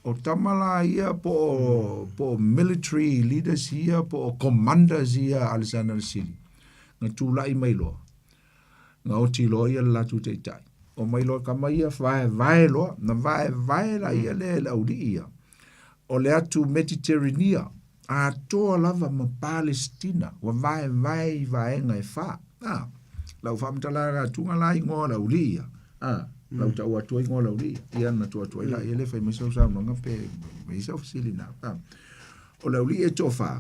O tama la ia po o, mm. po o military leaders ia, po o commanders ia a Alesana le sili. Na tula'i mai loa. Gaoti loa ia le latou taitai. Omai loa kama ia vaevae loa, na vaevae la ia lea e le aulii ia. O le atu Mediterranea, atoa lava ma Palestina, ua vaevae i vaega e fā. A, lau faamatalaga atuga la igoa o le aulii ia. A, lau tau atua igoa o le aulii ia. Ia na tuu atu ai la ia le fai mai sau saunoaga pe mai sau fesili na. A, o le aulii e toafā,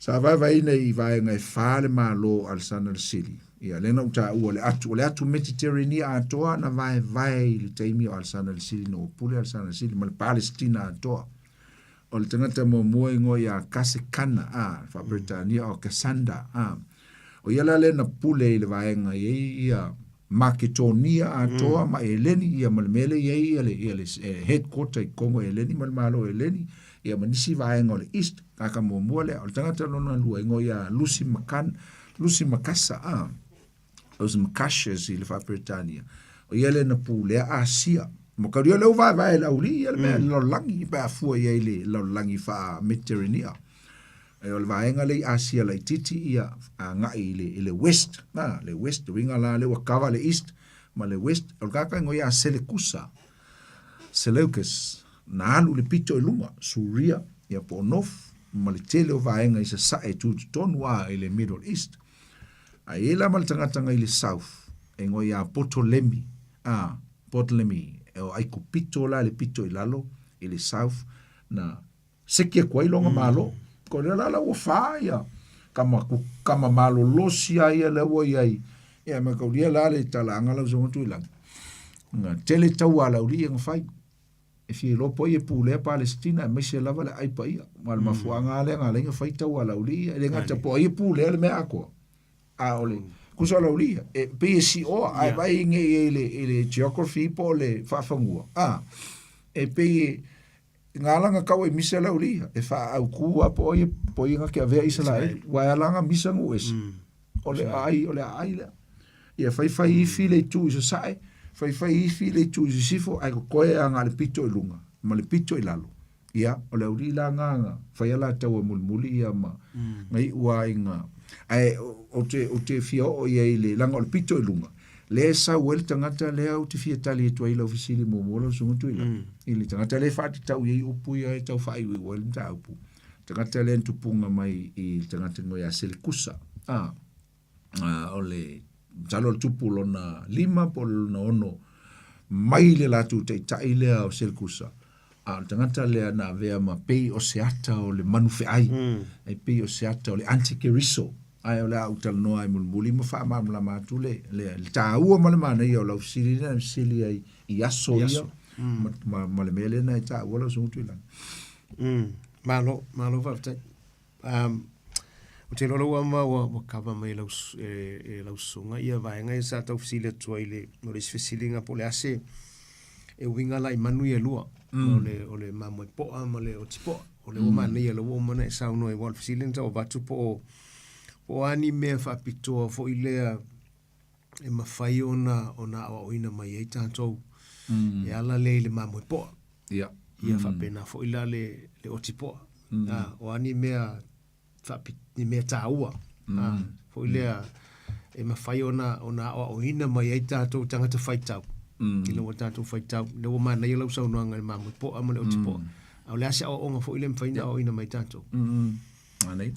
Sa vaevaeina i vaega e fā le Malo o Alesana le Sili. Ia, lea na ou taua le atu, o le atu Metiterenia atoa na vaevae i le taimi o Alesana le Sili na ua pule Alesana le Sili ma le Palestina atoa. O le tagata muamua e igoa ia Kasekana, a, faa-Peretania o Cassander, a. O ia la lea na pule i le vaega i ai ia Maketonia atoa ma Eleni, ia ma le mea lea i ai ia le, ia le headquarter i totonu o Eleni ma le Malo o Eleni, ia ma nisi vaega o le East, tagata muamua lea. O le tagata lona lua, igoa ia Lucy Macan, Lucy Makasa, a, Lucy Makasius i le faa-Peretania. O ia lea na pulea Asia. Ma kaulia lea ua vaevae e le aulii ia le mea, le lalolagi, pe a fua i ai le lalolagi faa-Mediterranea. E o le vaega lea i Asia laitiiti ia agai i le, i le West, na, le West, uiga la lea ua cover le East ma le West. O le tagata igoa ia Selekusa, Seleucus, na alu i le pito i luga, Suria, ia po o North, ma le tele o vaega i sasae e tu totonu a i le Middle East. A i ai la ma le tagata ngai le South, e igoa ia Potolemi, a, Ptolemy, o Aikupito la le pito i lalo, i le South, na Seki atu ai lona malo. Ko lea la la ua fā ia kama, kama malolosi a ia lea ua i ai. Ia ma kaulia la le talaaga lau susuga Tuilagi. Nga tele taua a le aualii e na fai. E fia iloa po o ai e pulea Palestina aemaise lava le aai paia. Ma o le mafuaaga lava lea na ala ai ona fai taua a le aualii ia. E le gata po o ai e pulea le mea atoa, a o le kusa o le aualii ia, e pei e siʻoa, ae vaai nei i ai i le geography po o le faafanua, a, e pei e, Nga ala nga kau ai misa le aualii ia, e faaautu lava po o ai po o ai na te avea Isaraelu, aua e ala na misa nuu ese, o le aai, o le aai lea. Ia faifai ifi le itu i sasae, faifai ifi le itu i sisifo, ae totoe lava na o le pito i luga ma le pito i lalo. Ia, o le aualii la na na fai alataua mulimuli ia ma na iu lava ina, ae ou te, ou te fia oo i ai i le, leaga o le pito i luga, lea e sau ai le tagata lea ou te fia tali atu ai i lau fesili muamua lau Susuga Tuilagi, mm. i le tagata lea e faatatau i ai upu ia e tau faaiuiu ai le mataupu. Tagata lea na tupuga mai i le tagata igoa ia Selekusa. Ah, ah, o le masalo o le tupu lona lima po o le lona ono mai le latou taitai lea o Selekusa. A o le tagata lea na avea ma pei o se ata o le manu feai, mm. e pei o se ata o le antikeriso. Ae o le a ou talanoa ai mulimuli ma faamalamalama atu le, le, le tāua ma le manaia o lau fesili lea na fesili ai i aso ia, mm. ma, ma, ma le mea lea na e tāua lau Susuga Tuilagi. Mm. Malo, malo faafetai. Um, ou te iloa lau ama ua, ua kava mai e lau, e, e lau susuga ia vaega ia sa tau fesili atu ai le, o le isi fesiliga po o le a se e uiga la i manu ia e lua, mm. o le, o le mamoe poa ma le oti poa. O le ua mm. manaia lea ua uma ona e saunoa ai, aua o le fesili na tau avatu po o, po o a ni mea faapitoa foi lea e mafai ona, ona aoaoina mai ai tatou mm. e ala lea i le mamoe poa. Ia. Ia mm. faapena foi la le, le oti poa. Mm. Ah, o a ni mea, faapi, ni mea tāua. Mm. Ah, foi lea e mafai ona, ona aoaoina mai ai tatou tagata faitau. Mm. I le ua tatou faitau. Le ua manaia lau saunoaga i le mamoe poa ma le oti poa. Mm. A o le a se aoaoga foi lea e mafai ona aoaoina mai tatou. Mm. Manaia.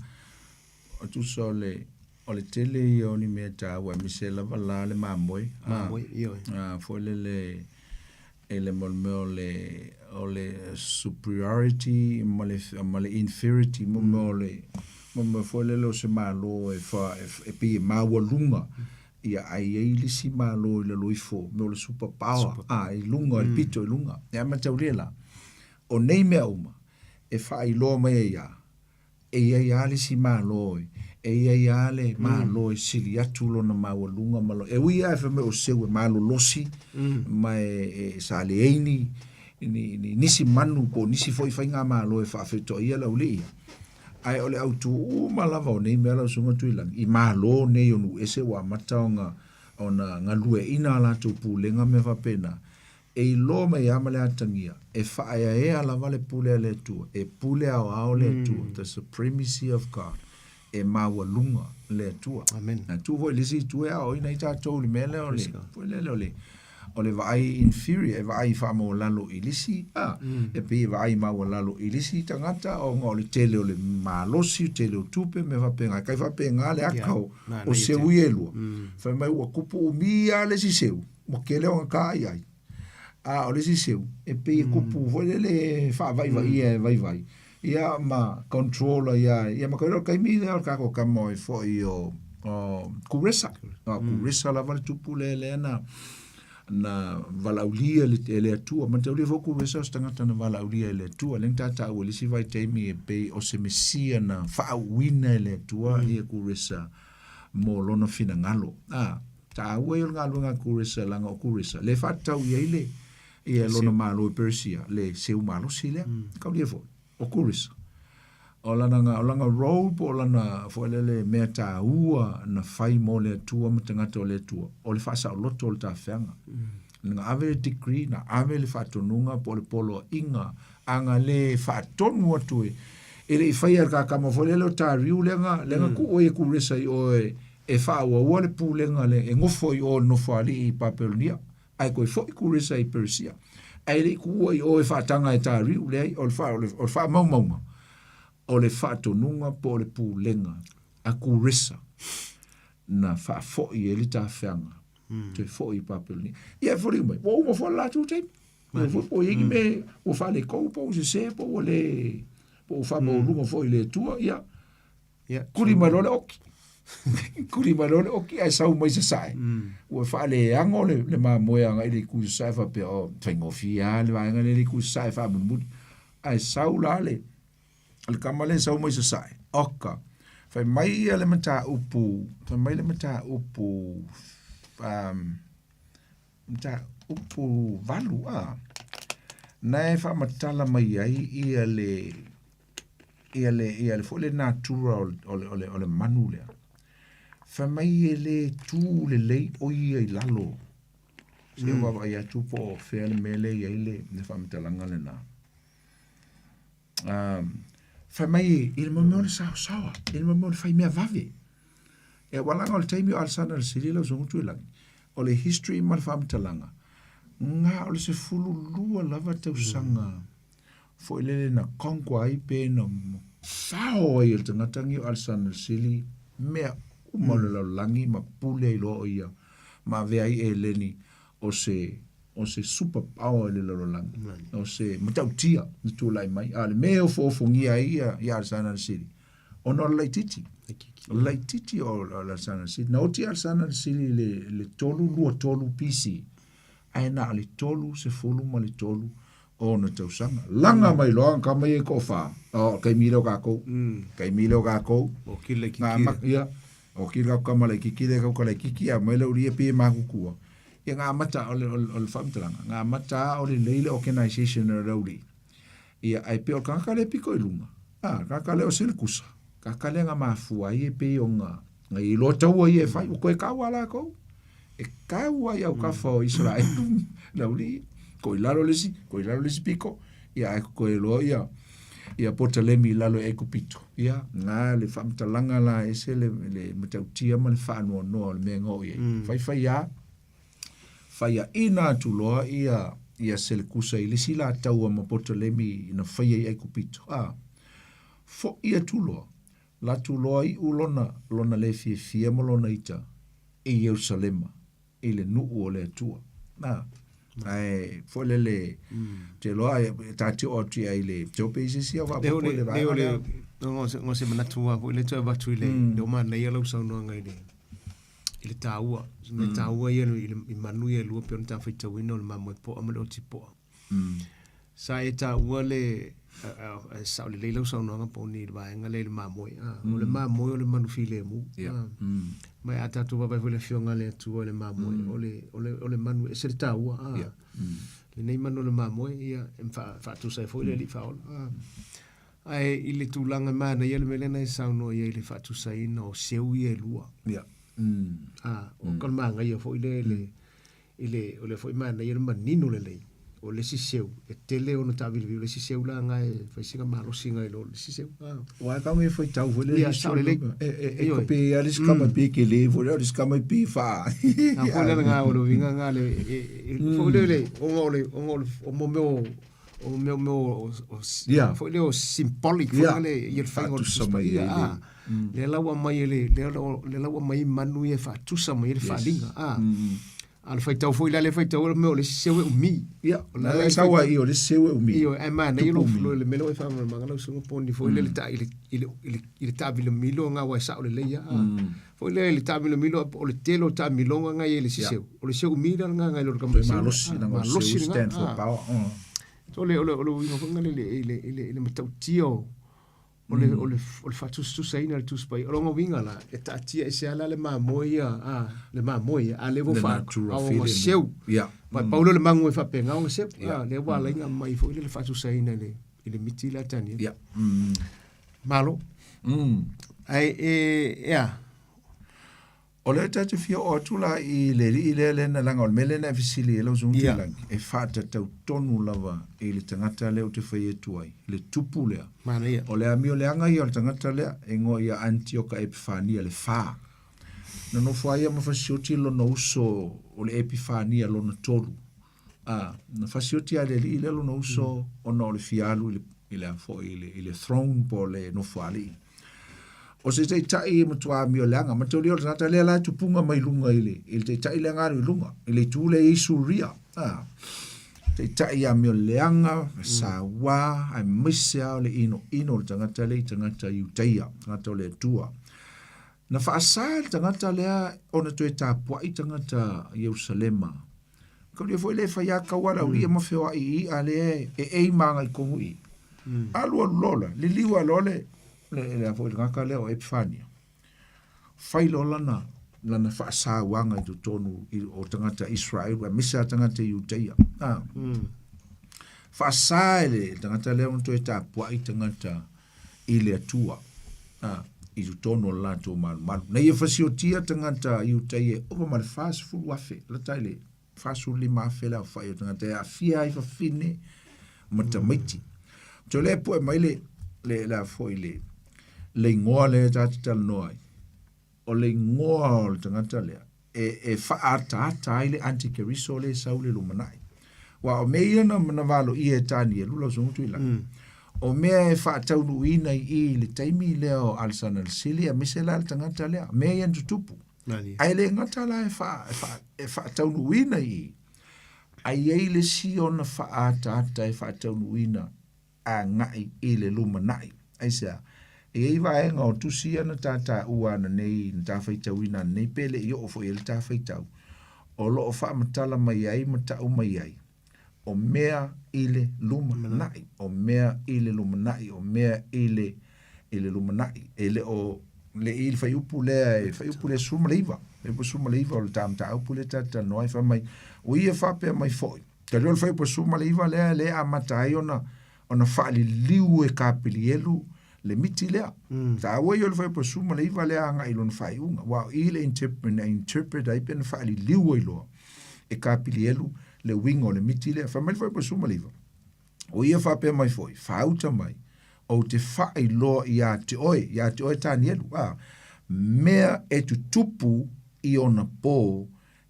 O tusa o le, o le tele ia o ni mea tāua aemaise lava la le mamoe. Mamoe, ioe. Ah, foi lele e le mo le mea o le, o le superiority ma le, ma le inferiority, mo mea o le, mo mea foi lele o se Malo e, fa, e, e pei e maualuga. Ia ae i ai le isi Malo i lalo ifo, mea o le super power, super. A, i luga, mm. i le pito i luga. E mataulia la, o nei mea uma, e faailoa mai ai a, e i ai lava le isi Malo e, e i ai lava le Malo e sili atu lona maualuga ma lo, e ui lava e fai mai o seu e malolosi ma e, e sa leai ni, ni, ni, nisi manu po o nisi foi faigamalo e faafetoaia le aulii ia. Ae o le autu uma lava o nei mea lau Susuga Tuilagi, i Malo nei o nuu ese ua amata ona, ona galueaiina a latou pulega ma mea faapena, e iloa mai lava ma le atagia, e faaeaea lava le pule a le Atua, e pule aoao le Atua, the supremacy of God, e maualuga le Atua. Amen. Na tu foi i le isi itu e aoaoina ai tatou i le mea lea o le, foi lele o le, o le vaai inferior, e vaai faamaualalo i le isi, a, e pei e vaai maualalo i le isi tagata ona o le tele o le malosi, tele o tupe, mea faapena. E kai faapena le aka o, o seu ia e lua. Fai mai ua kupu umi lava le isi seu, ua tele ona ta i ai. A o le isi seu, e pei e kupu foi lele e faavaivaia e vaivai, ia ma control ai lava. Ia ma o le taimi lea o le tatou tama ai foi o, o Kuresa. O Kuresa lava le tupu lea lea na na valaaulia e le Atua. Mataulia foi Kuresa o se tagata na valaaulia e le Atua. Lea na taua i le isi vaitaimi e pei o se Mesia na faauuina e le Atua ia Kuresa mo lona finagalo. A, taua ia o le galuega a Kuresa leaga o Kuresa lea e faatatau i ai le ia lona Malo i Peresia, le seu malosi lea. Mm. Kaulia foi, o Kuresa. O lana, o lana role po o lana foi lele mea taua na fai mo le Atua ma tagata o le Atua, o le faasaoloto o le tafeaga. Mm. Na ave le decree, na ave le faatonuga po o le poloaiga, a na le faatonu atu e, e le i faia e le kakama foi lele o Tariu lea na, lea na mm. tuu ai e Kuresa i o e, e faaauaua le pulega le, e gofo i o le nofoalii i Papelonia, ae toe foi Kuresa i Peresia. Ae le i tuua i o e faataga e Tariu, leai, o le, fa, o le, o le faamaumauga, o le faatonuga po o le pulega a Kuresa na faafoi ai le tafeaga mm. toe foi i Papelonia. Ia e foliga mai, ua uma foi le latou taimi. Ua foi po i ai ni mea ua faaletonu po ua sese po ua le po ua faamaualuga foi i le Atua, ia Ia, kuli mai loa le oki. Kuli mai loa le oki ae sau mai sasae. Ua faaleago le, le mamoe agai i le itu sasae faapea, oh, faigofie lava le vaega lea i le itu sasae faamulimuli. Ae sau la le, le tama lea e sau mai sasae, oka, fai mai ia le mataupu, fai mai le mataupu, um, mataupu 8, a, na e faamatala mai ai ia le, ia le, ia le foi le natura o le, o le, o le, o le manu lea. Fai mai e le tu lelei o ia i lalo. Se mm. vaavaai atu po o fea le mea lea i ai le, le faamatalaga lena. Um, fai mai i le mea o le saosaoa, i le mea o le fai mea vave. E walaga o le taimi o Alesana le Sili lau susuga Tuilagi, o le history ma le faamatalaga, na o le 12 lava tausaga mm. foi lele na conquer ai pe na fao ai e le tagata lenei o Alesana le Sili mea uma o le lalolagi ma pule ai loa o ia ma avea ai Eleni o se o se super power i le lalolagi o se matautia na tulai mai a o le mea e ofoofogia ai ia ia Alesana le Sili ona o le laitiiti o le laitiiti o Alesana le Sili na oti Alesana le Sili i le le 323 BC ae na o le 33 ona tausaga. Laga mai loa tama ia e toafa, o taimi lea o tatou, taimi lea o tatou. O kili laitiiti. Na amata, ia, o kili kau tama laitiiti lea kau laitiiti a mai le ulia pei e matutua. Ia na amata, o le, o le, o le faamatalaga, na amata lava o lelei le organisation o le aulii. Ia, ae pei o le tagata lea e pito i luga, a, le tagata lea o Selekusa, tagata lea na mafua ai e pei ona, na iloa taua ia e fai, ua toe tau lava latou. E tau lava i autafa o Isaraelu le aulii, ko i lalo le isi, ko i lalo le isi pito, ia ae totoe loa ia, ia Potalemi i lalo i Aikupito. Ia, na le faamatalaga la e ese le, le matautia ma le faanoanoa o le mea na oo i ai. Mm. Faifai lava, faiaina atu loa ia, ia Selekusa i le isi la taua ma Potalemi na faia i Aikupito. A, fo'i atu loa, latu loa iu lona, lona le fiafia ma lona ita i Ierusalema, i le nuu o le Atua. A, ae foi lele, te loa e ta te oo atu i ai le te ope i se isi au faapopo i le vaega lea. Ngo se manatu lava foi lea toe avatu i le, le o manaia lau saunoaga i le, i le taua, si mea taua ia i le i manu ia e lua pei ona ta faitauina o le mamoe poa ma le oti poa. Sa e taua le e sao lelei lau saunoaga Poni i le vaega lea i le mamoe. O le mamoe o le manu filemu. Ma a tatou vaavaai foi i le Afioga a le Atua i le mamoe, o le, o le, o le manu e ese le taua. Lenei manu o le mamoe, ia, e faatusa ai foi le Alii Faaola. Ae i le tulaga e manaia le mea lea na e saunoa i ai i le faatusaina o seu ia e lua. O ka manaia foi lea i le, i le, o lea foi manaia le manino lelei o le isi seu e tele ona taavilivili, o le isi seu la na e fai sina malosi nai lo le isi seu. Ua e kau e faitau foi le Ia, sao lelei. E e e ko pe a le sikama pe ke le foi le sikama pe fa. A foi le nga o le uiga nga le e foi le le ona o le ona o le o mo mea o o mea mea o foi le o symbolic foi le ia le faiga o le Faatusa mai ai le lea la ua aumai e le lea la ua aumai manu ia e faatusa mai ai le faaaliga a a o le faitau foi la lea faitau o le mea o le isi seu e umi. Ia, o la e sau ai o le seu e umi. Ioe, ae manaia lou le mea lea ua e faamalamalamaga lau susuga Poni foi lea i le i le i le i le taavilomilo na aua e sao lelei lava. Foi lea i le taamilomilo o le tele o taamiloga na i ai i le isi seu. O le seu umi la lena nai lo le tamai seu. Malosi na o le seu stand for power. So le o le o le uiga foi lena i le i le i le matautia o o le o le o le faatusatusaina o le Tusi Paia. O lona uiga la, e taatia ese lava la le mamoe ia, a, le mamoe ia, a lea ua fa, a ua seu. Ma pau lea o le magu e faapena ona seu. A, lea ua ala ai ona aumai foi lea le faatusaina i le i le miti lea a Taniela. Malo. Ae e, ea. O lea ta te fia oo atu la i le alii lea lea na laga o le mea lea na e fesili ai lau Susuga Tuilagi, e faatatau tonu lava i le tagata lea ou te fai atu ai, le tupu lea. Manaia. O le amio leaga ia o le tagata lea, e igoa ia Anitioka Epifania le Fa. Na nofo ai ia ma fasioti lona uso o le Epifania lona tolu. A, na fasioti lava e le alii lea lona uso ona o le fia alu i le, i le a foi, i le, i le throne po o le nofoalii. O se taitai e matua amio leaga, mataulia o le tagata lea la e tupuga mai luga i le, i le taitai lea na alu i luga, i le itu lea e i ai Suria. A, taitai amio leaga, sauā, aemaise lava o le inoino o le tagata lea i tagata Iutaia, tagata o le Atua. Na faasa e le tagata lea ona toe tapuai tagata Ierusalema. Kaulia foi le fai a kaua le auli'i ma feoai i i'a lea e ei ma agai tonu i i. Alu alu loa la, liliu a loa le, le, le a foi le tagata lea o Epifania. Fai loa lana, lana faasauaga i totonu i, o tagata Israel, aemaise a tagata Iutaia. Ah. Faasa e le tagata lea ona toe tapuai tagata i le Atua, a, i totonu o le latou malumalu. Na ia fasiotia tagata Iutaia e ova ma le 40,000, lata i le 45,000 le aofai o tagata e aafia ai fafine ma tamaiti. Toe lea e pue mai le, le, le a foi le, le igoa lea ta te talanoa ai. O le igoa o le tagata lea, e, e faaataata ai le antikeriso lea e sau i le lumanai. Aua o mea ia na, na valoia e Tanielu, lau Susuga Tuilagi, o mea e faataunuuina i i i le taimi lea o Alesana le Sili aemaise la le tagata lea, mea ia na tutupu. Ae le gata la e, faa, e, faa, e faataunuuina i i, ae i ai le isi ona faaataata e faataunuuina agai i le lumanai. Aisea? E i ai vaega o tusi ia na ta taua ananei, na ta faitauina ananei, pe le i oo foi i ai le ta faitau, o lo o faamatala mai ai ma tau mai ai, o mea i le lumanai, o mea i le lumanai, o mea i le, i le lumanai. E le o le i le fuaiupu lea, e fuaiupu lea 19, fuaiupu 19 o le ta mataupu lea ta te talanoa ai, fai mai, ua ia faapea mai foi, Tali o le fuaiupu 19 lea lea e amata ai ona ona faaliliu e Kapelielu le miti lea. Taua ia o le fuaiupu 19 lea agai i lona faaiuga. Aua o i le interpret, na interpret ai pe na faaliliu ai loa e Kapelielu le uiga o le miti lea. Fai mai le fuaiupu 19, o ia faapea mai foi, faauta mai, ou te faailoa ia te oe, ia te oe Tanielu, a, mea e tutupu i ona pō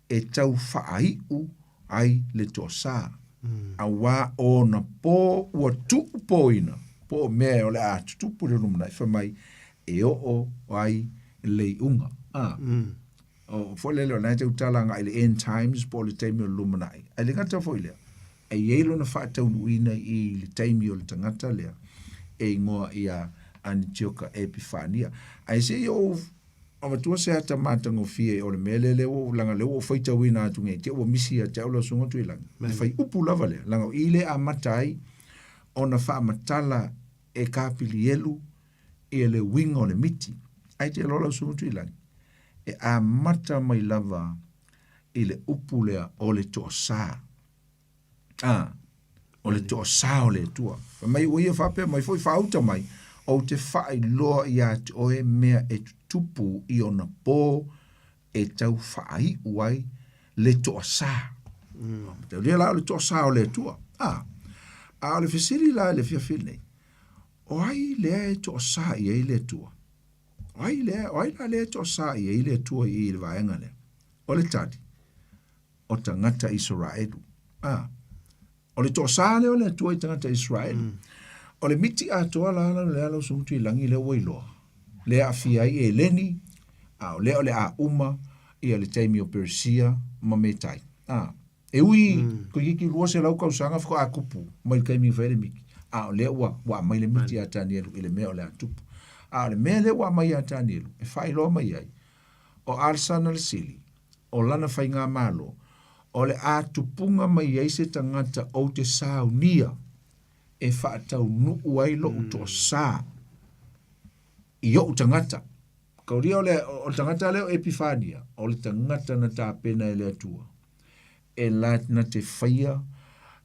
e tau faaiu ai le toasā, auā ona pō ua tuupōina, po o mea o le a tutupu i le lumanai, fai mai, e oo ai le iuga. A, o foi lele o lena e tautala agai i le end times po o le taimi o le lumanai. Ae le gata foi i lea, e i ai lona faataunuuina i le taimi o le tagata lea e igoa ia Anitioka Epifania. Ae se i ou Avatua se ata matagofie o le mea lea lea ua ou leaga lea ua ou faitauina atu nei te ua misi ia te au lau Susuga Tuilagi. Le faiupu lava lea, leaga o i lea e amata ai ona faamatala e Kapilielu ia le uiga o le miti. Ae te iloa lau Susuga Tuilagi, e amata mai lava i le upu lea o le toasa. A, o le toasā o le Atua. Fai mai ua ia faapea mai foi faauta mai, ou te faailoa iā te oe mea e tutupu i ona pō e tau faaiu ai le toasā. Mataulia la o le toasā o le Atua. A, a o le fesili la i le afiafi lenei, o ai lea e toasā i ai le Atua? O ai lea, o ai la lea e toasā i ai le Atua i i le vaega lea? O le tali, o tagata Isaraelu. A, o le toasā lea o le Atua i tagata Isaraelu. O le miti atoa la la lea lau susuga Tuilagi lea ua iloa, lea aafia ai Eleni, a o lea o le a uma ia le taimi o Peresia ma Metai. A, e ui toeitiiti 200 tausaga faatoa tupu mai le taimi na fai ai le miti, a o lea ua ua aumai le miti ia Tanielu i le mea o le a tupu. A o le mea lea ua aumai ia Tanielu e faailoa mai ai, o Alesana le Sili, o lana faigamalo, o le a tupuga mai ai se tagata ou te saunia e faataunuu ai loʻu toasā i oʻu tagata. Kaulia o le, o le tagata lea o Epifania, o le tagata na tapena e le Atua e la na te faia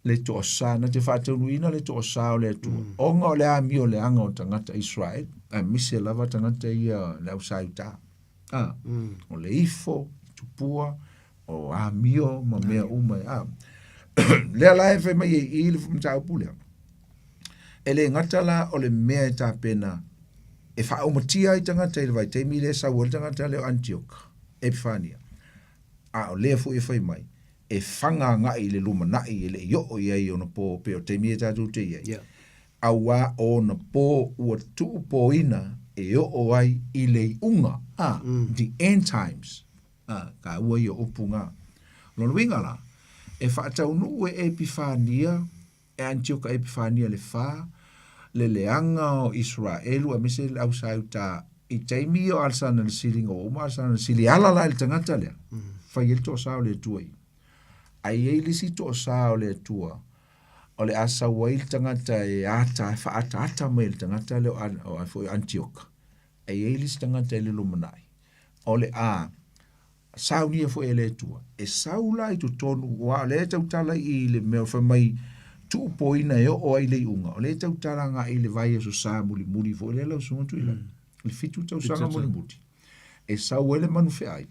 le toasā, na te faataunuuina le toasā o le Atua, ona o le amio leaga o tagata Israel, aemaise lava tagata ia le au Saiutā. A, o le ifo, tupua, o amio ma mea uma. A, lea la e fai mai ai i le mataupu lea, e le gata la o le mea e tapena e faaaumatia ai tagata i le vaitaimi lea e sau ai le tagata lea o Anitioka, Epifania, a o lea foi e fai mai, e faga agai i le lumanai e le i oo i ai ona po pei o taimi ia tatou te i ai. Yeah. Auā ona po ua tuupoina e oo ai i le iuga, a, the end times, a, kāua ia upu ngā. Lona uiga la, e faataunuu e Epifania, e Anitioka Epifania le fa, le leaga o Isaraelu aemaise le au Saiutā i taimi ia o Alesana le Sili ina ua uma Alesana le Sili e ala la i le tagata lea, fai ai le toasā o le Atua i. Ae i ai le isi toasā o le Atua o le a sau ai le tagata e ata, e faaataata mai e le tagata lea o, o, foi o Anitioka. E i ai le isi tagata i le lumanai, o le a saunia foi e le Atua. E sau la i totonu, aua o lea e tautala i le mea o fai mai tuupoina e oo ai le iuga, o lea e tautala agai i le vaiaso sa mulimuli foi lea lau Susuga Tuilagi, le 7 tausaga mulimuli, e sau ai le manu feai,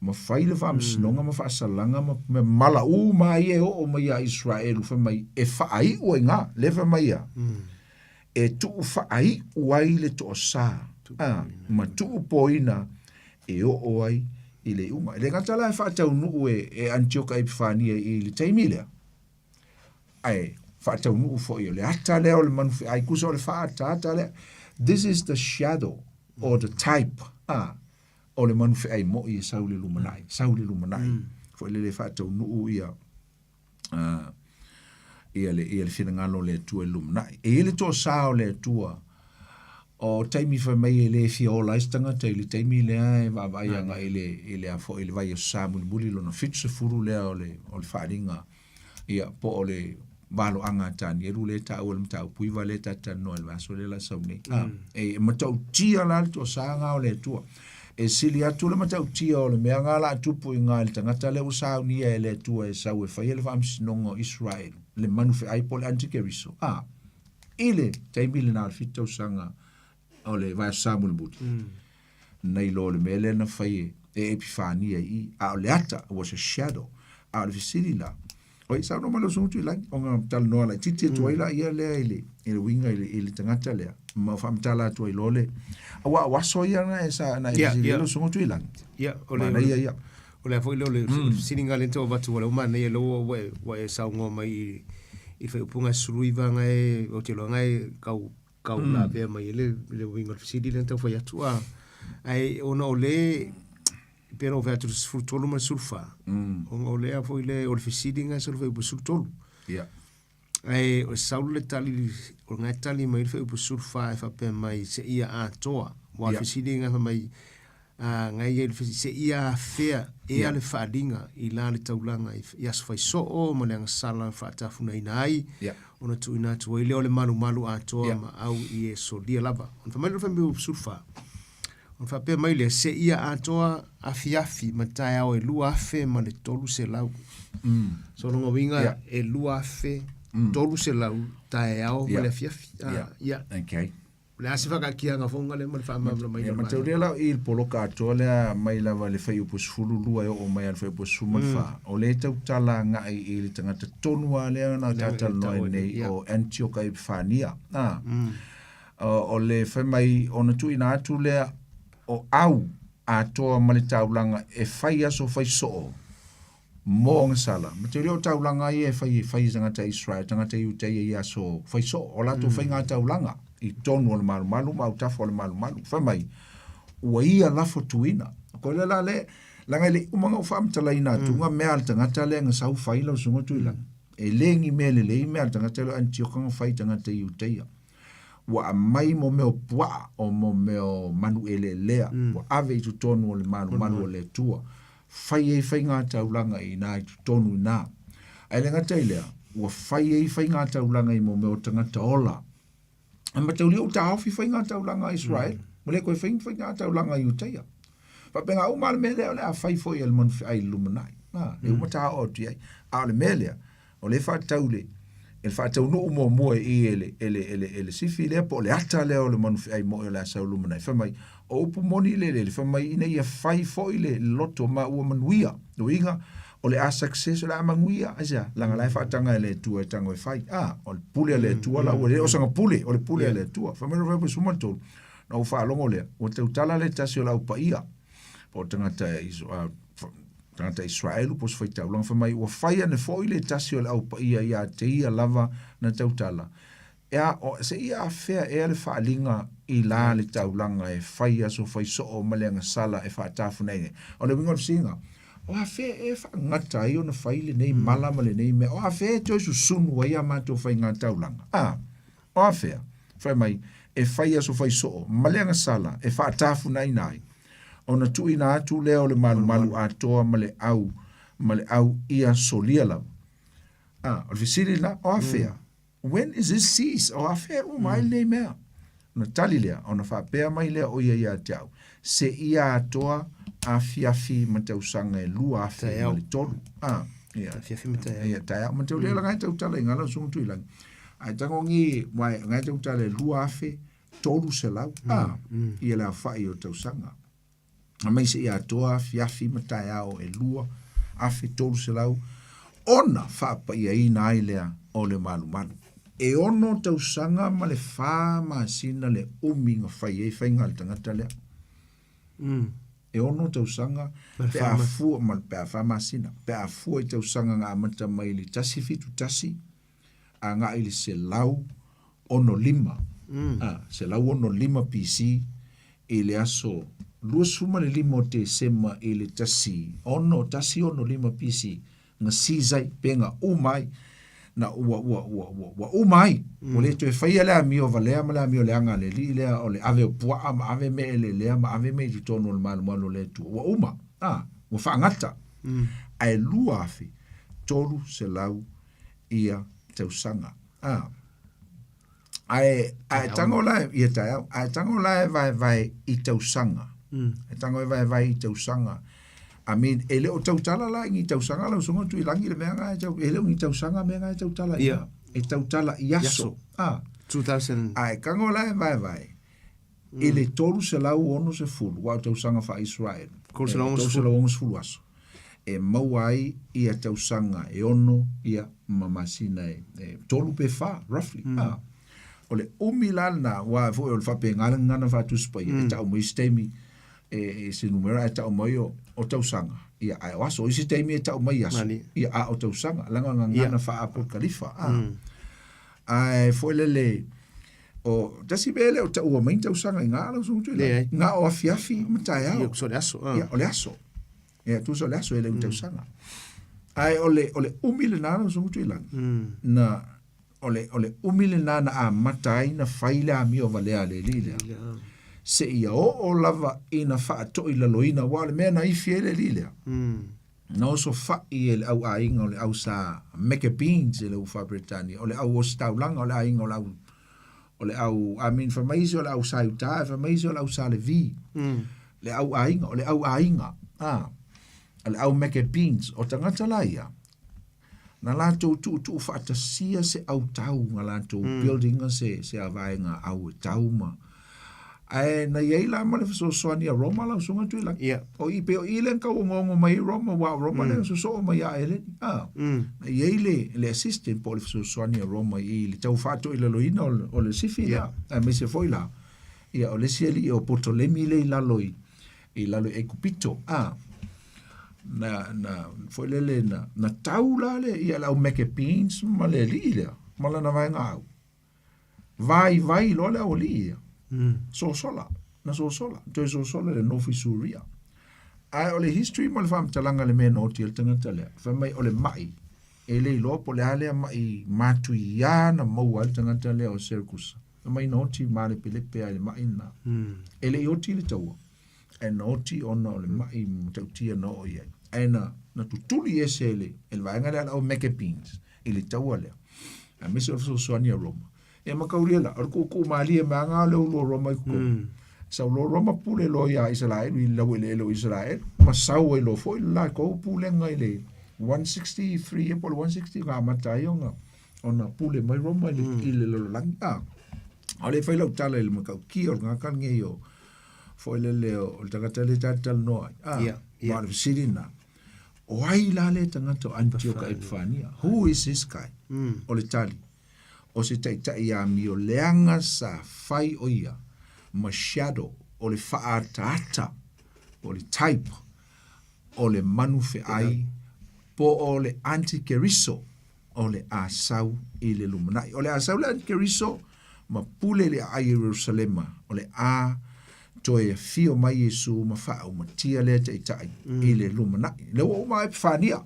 ma fai le faamasinoga ma faasalaga ma mea mala uma ia e oo mai ia Isaraelu fai mai e faaiu ai gā, lea fai mai ia, e tuu faaiu ai le toasā a, ma tuupoina e oo ai i le iuga. E le gata la e faataunuu e, e Anitioka Epifania i le taimi lea, ae faataunuu foi o le ata lea o le manu feai, kusa o le faaataata lea. This is the shadow or the type a, o le manu feai moi e sau i le lumanai, sau i le lumanai. Foi lele faataunuu ia ia le ia le finagalo o le Atua i le lumanai. E i ai le toasā o le Atua o taimi fai mai e le fia ola ai se tagata i le taimi lea e vaavaai agai i le i le a foi i le vaiaso sa mulimuli lona 70 lea o le o le faaaliga ia po o le valoaga a Tanielu lea e taua i le mataupu 9 lea ta te talanoa i le vaiaso lea la sau nei. A, e matautia la le toasā gā o le Atua. E sili atu le matautia o le mea gā la a tupu i gā i le tagata lea ua saunia e le Atua e sau e faia le faamasinoga o Isaraelu, le manu feai po o le antikeriso. A, i le taimi lena o le 7 tausaga o le vaiaso sa mulimuli, nai lo le mea lea na fai e, e Epifania i i, a o le ata was a shadow. A o le fesili la, oi, saunoa mai lau Susuga Tuilagi, ona talanoa laitiiti atu ai laia lea i le, i le uiga i le, i le tagata lea, ma faamatala atu ai loa le, aua o aso ia na e sa, na e fesili ai lau Susuga Tuilagi. Ia, o le, Manaia ia. o le a foi lea o le fesiliga lea na tau avatu, ua le uma nei, lea ua e, ua e saunoa mai i, i le faaiupuga e 19 na e, ou te iloa na e kau kau lavea mai ai le, le uiga o le fesili lea na tau fai atu. A, ae ona o le, pei ona ou fai atu i le 13 ma le 14, ona o lea foi le, o le fesili lena sa fai 13. Ia. Ae o sau le tali, o lena e tali mai le fuaiupu 14 e faapea mai seia atoa. Aua o le fesili lena fai mai, Gai i ai le fesili, seia afea ea le faaaliga i la le taulaga i aso fai soo ma le agasala na faatafunaina ai, ona tuuina atu ai lea o le malumalu atoa ma au i e solia lava. Ona fai mai lea o le fuaiupu 14, ona faapea mai lea, seia atoa afiafi ma taeao e 2300. So o lona uiga e 2300 taeao ma le afiafi. Ia. Okay. O le a se whakaakianga fonga lea ma le faamalamalamaina o le vaega? Mataulia la i le poloka atoa lea mai lava i le fuaiupu 12 e oo mai lava i le fuaiupu 14, o lea e tautala agai i le tagata tonu lava lea na talatalanoa ai nei o Antioka Epifania. O le fai mai ona tuuina atu lea o au atoa ma le taulaga e fai aso fai soo mo agasala. Mataulia o taulaga ia e fai e fai e tagata Israel, tagata Iutaia i aso fai soo, o latou faiga taulaga i tonu o le malumalu ma autafa o le malumalu. Fai mai, ua ia lafo tuina. Ko le la le, laga e le i uma ona ou faamatalaina atuga mea a le tagata lea na sau fai lau susuga Tuilagi. E le ni mea lelei mea a le tagata lea o Anitioka na fai i tagata Iutaia. Ua aumai mo mea o puaa, o mo mea o manu eleelea, ua ave i totonu o le malumalu o le Atua. Fai ai faigataulaga i ina i totonu i ina. Ae le gata i lea, ua fai ai faigataulaga i mo mea o tagata ola. Ae mataulia ua taofi faigataulaga a Israel, ua le toe fai ni faigataulaga a Iutaia. Faapena uma lava le mea lea o le a fai foi e le manufeai i le lumanai. A, lea uma ta oo atu i ai. A o le mea lea, o lea e faatatau i le, e le faataunuu muamua i i e le, e le, e le, e le sifi lea po o le ata lea o le manufeai moi o le a sau lumanai. Fai mai, o upu moni le lele, fai mai ina ia fai foi le loto ma ua manuia. Lona uiga, o le a success, o le a manuia. Aisea? Leaga la e faataga e le Atua e tago e fai. A, o le pule a le Atua la ua le o sana pule, o le pule a le Atua. Fai mai le Fuaiupu 13, na ou faalogo lea, ua tautala le tasi o le au paia, po o tagata tagata Israelu po o se faitaulaga, fai mai, ua fai ane foi le tasi o le au paia iā te ia lava na tautala, e a, o, seia afea ea le faaaliga i la le taulaga e fai aso fai soo ma le agasala e faatafuna ai nei? O le uiga o le fesiliga, o afea ea e faagata ai ona fai lenei mala ma lenei mea? O afea e toe susunu ai a matou faiga taulaga? A, O afea? Fai mai, e fai aso fai soo ma le agasala e faatafunaina ai, ona tuuina atu lea o le malumalu atoa ma le au ma le au ia solia lava. A, o le fesili lena, o afea? When is this cease? O afea e uma ai lenei mea? Ona tali lea, ona faapea mai lea o ia ia te au, se ia atoa afiafi ma tausaga e 2003. A, ia. Afiafi ma taeao. Ia, taeao. Ma tau lea laga e tautala i ngala sunga tuilagi. Ae tagogi, wai, ngai tautala e 2300, a, ia le aofai o tausaga. A mai se ia atoa afiafi ma taeao e 2300, ona faapaiaina ai lea o le malumalu. E ono tausaga ma le 4 masina le umi na fai ai faiga a le tagata lea. E ono tausaga pe a fua, ma, pe a 4 masina, pe a fua i tausaga na amata mai i le 171 agai i le 165, 165 BC i le aso 25 o Tesema i le 165 BC, na seize ai, pe na uma ai, na ua, ua, ua, ua, ua uma ai. Ua le toe faia le amio valea ma le amio leaga a le alii lea o le ave o puaa ma ave mea eleelea ma ave mea i totonu o le malumalu o le Atua. Ua uma, ua faagata. Ae 2300 ia tausaga. A, ae, ae tago la, ia taeao, ae tago la e vaevae i tausaga. Ae tago e vaevae i tausaga. I mean, e le o tautala la i ni tausaga lau susuga Tuilagi le mea na e tau, e le o ni tausaga mea na e tautala i ina. E tautala i aso. A. 2000. Ae tago la e vaevae i le 360, aua o tausaga faa-Israel, 360 aso, e maua ai ia tausaga e ono ia ma masina e, e tolu pe whā, roughly. Ah. O le umi la lena, aua foi o le faapena le gagana faatusi paia, e tau mai isi taimi e, e se numera e tau mai o, o tausaga. Ia, ae o aso, o isi taimi e tau mai aso. Mani. Ia, a o tausaga, leaga o gagana faa-apokalifa. Ah. Ae foi lele, O tasi mea lea o taua mai tausaga i ngā lau susuga Tuilagi. Leai. Ngā o afiafi ma taeao. Ia, tusa o le aso. Ah. Ia, o le aso. Ia, tusa o le aso e le mm. tausaga. Ae o le, o le umi lenā lau susuga Tuilagi. Na, o le, o le umi lenā na amata ai na fai le amio valea a le alii lea. Seia oo lava ina faatoilaloina, aua o le mea na ifi ai le alii lea, na osofa'i e le au aiga o le au sa Maccabees e le ua faa-Peretania, o le au ositaulaga o le aiga o le au o le au I mean fai mai isi o le au sa Iuta ae fai mai isi o le au sa Levi. Le au aiga, o le au aiga, a, o le au Maccabees, o tagata la ia, na latou tuutuu faatasia se autau na latou mm. building se se vaega au e tau ma ae na iai la ma le fesoasoani a Roma lau susuga Tuilagi. Yeah. O i pe o i le kau ongoongo mai Roma wa Roma mm. le sosoo mai a eleni. Ah. Mm. Na iai le le assistant po o le fesoasoani a Roma i le tau faatoilaloina o le sifi yeah. la. Aemaise foi la ia o le isi alii o Potolemi le i lalo i i lalo i Aikupito, a, na, na, foi lele, na, na tau la le, ia le au Maccabees ma le alii lea, ma lana vaega au. Vaivai loa le au alii ia. Sosola, na sosola, toe sosola le nofo i Suria. Ae o le history ma le faamatalaga le mea na oti ai le tagata lea, fai mai o le mai, e le iloa po o le a lea mai matuia na maua ai le tagata lea o Siracusa. Fai mai na oti malepelepe ai le mai lena. E le i oti le taua, ae na oti ona o le mai matautia na oo i ai. Ae na, na tutuli ese e le, e le vaega lea a le au Maccabees i le taua lea, aemaise o le fesoasoani a Roma. Ia ma kaulia la, o le kuukuu malie mai lava le ulu o Roma i totonu. Sau loa Roma pule loa ia Isaraelu i le laueleele o Isaraelu, ma sau ai loa foi le latou pulega i le 163 ea po o le 160 na amata ai ona ona pule mai Roma i le, mm. i le lalolagi. Ah, a o le fai lau tala i le matautia o le tagata lenei o foi lele o le tagata le talatalanoa ai. Ah, yeah, yeah. Ma o le fesili lena. O ai la le tagata o Antioka Epifania? Who is this guy? Mm. O le tali. O se taitai amio leaga sa fai o ia ma shadow o le faaataata o le type o le manu feai po o le antikeriso o le a sau i le lumanai. O le a sau le antikeriso ma pule le aai o Ierusalema, o le a toe afio mai Iesu ma faaumatia lea taitai mm. i le lumanai. Le ua uma Epifania.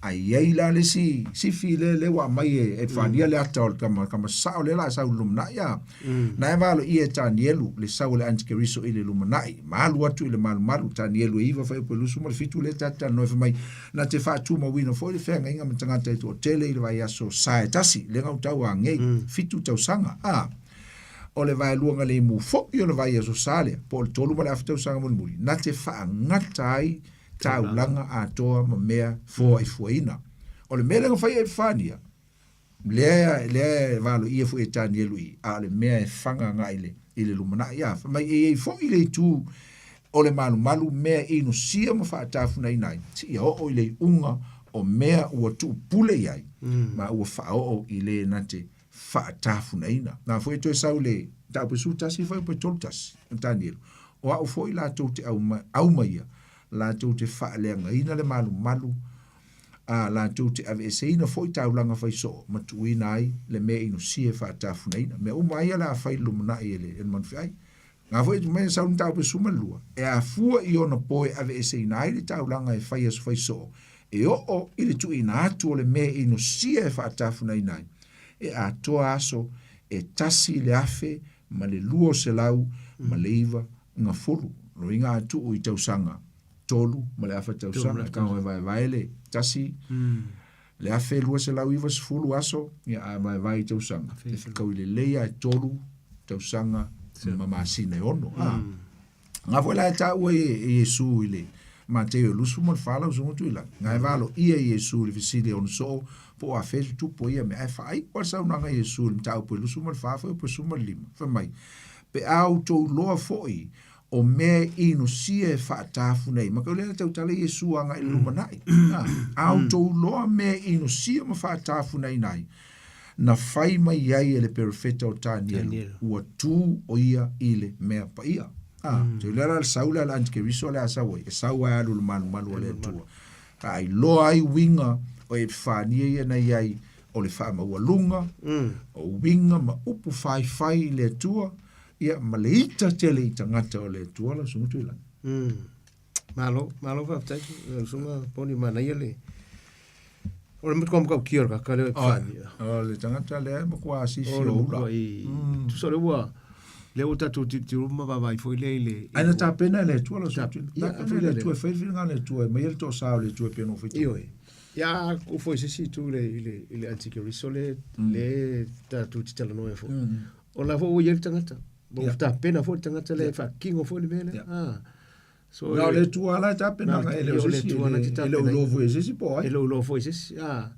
Ae i ai la le isi sifi le le ua aumai e Epifania mm. le ata o le kama, kama sao le la sau i le lumanai a. Mm. Na e valo ia e Tanielu le sau o le antikeriso i le lumanai. Ma alu atu i le malumalu, Tanielu e 9 fuaiupu e 27 le talanoa fai mai, na te faatumauina foi le feagaiga ma tagata e toatele i le vaiaso sa e tasi, le gautau agei, fitu tausaga, a o le vaeluaga lemu foi o le vaiaso sa lea, po o le 3.5 tausaga mulimuli, na te faagata ai taulaga atoa ma mea foaifuaina. O le mea lea na fai e Epifania, Lea, lea e valoia foi e Tanielu i, a o le mea e faga agai le, i le lumanai. A, fai mai e i ai foi le itu o le malumalu mea e inosia ma faatafunaina ai, seia oo i le iuga o mea ua tuupule i ai, mm. ma ua faaoo i le na te faatafunaina. Na foi e toe sau le mataupu e 11 fuaiupu e 31, o Tanielu, o au foi latou te aumaia, latou te faaleagaina le malumalu ā, latou te aveeseina foi taulaga fai soo ma tuuina ai le mea inosia e faatafunaina. Mea uma ai ia le a fai i le lumanai e le, e le manufeai. Ngā foi e mai sau le mataupu e 12, e afua i ona po e aveeseina ai le taulaga e fai aso fai soo, e oo i le tuuina atu o le mea inosia e faatafunaina ai, e atoa aso e 1290. Loiga a tuu i tausaga 3.5 tausaga, tago e vaevae le 1290 aso, ia a vaevae i tausaga, e fekaui lelei lava e tolu tausaga ma masina e ono. A, ngā foi la e taua e Iesu i le Mateo e 24 lau susuga Tuilagi, ngā e valoia e Iesu i le fesili e ono soo po o afea tutupu ai ia mea, ae faaiu le saunoaga a Iesu i le mataupu e 24 foi po o 15, fai mai, pe a outou iloa foi o mea e inosia e faatafu nei. Ma kau lea tautala Iesu agai i le lumanai. A, a outou iloa mea e inosia ma faatafu nei nai, na fai mai ai e le perofeta o Tanielu, ua tu o ia i le mea paia. A, mm. te lea la le sau lea le antikeriso le a sau ai, e sau ai alu le malumalu o le Atua. A iloa ai uiga o Epifania ia na i ai o le faamaualuga, mm. o uiga ma upu faifai i le Atua, Ia, ma le ita tele i tagata o le Atua lau susuga Tuilagi. Mm. Malo, malo faafetai lau susuga Poni manaia le O le matua matautia o le kaka lea e whani. O le tagata lea e matua asifi o ula. Tusa o le ua. Lea ua tatou tilotilo ma vaavaai foi lea i le... Ae na tapena e le Atua lau Ta- suatu. ia, Tapena foi e le lea. Atua e fai le finagalo o le Atua e aumai le toasa o le Atua e pei ona ou faitau. Ioe. Ia, a tuu foi i se isi itu i le, i le, i le antikeriso le, le tatou te talanoa ai foi. O la foi ua i ai le tagata. Ua tapena foi le tagata lea e faatino foi le mea lea. Ia. Ah. So, Na o le Atua la e tapenaga, Na, e le o o se le isi, Atua na te e le o tapenaina. iloa foi e se isi po o ai. E le o iloa foi e se isi. Ah.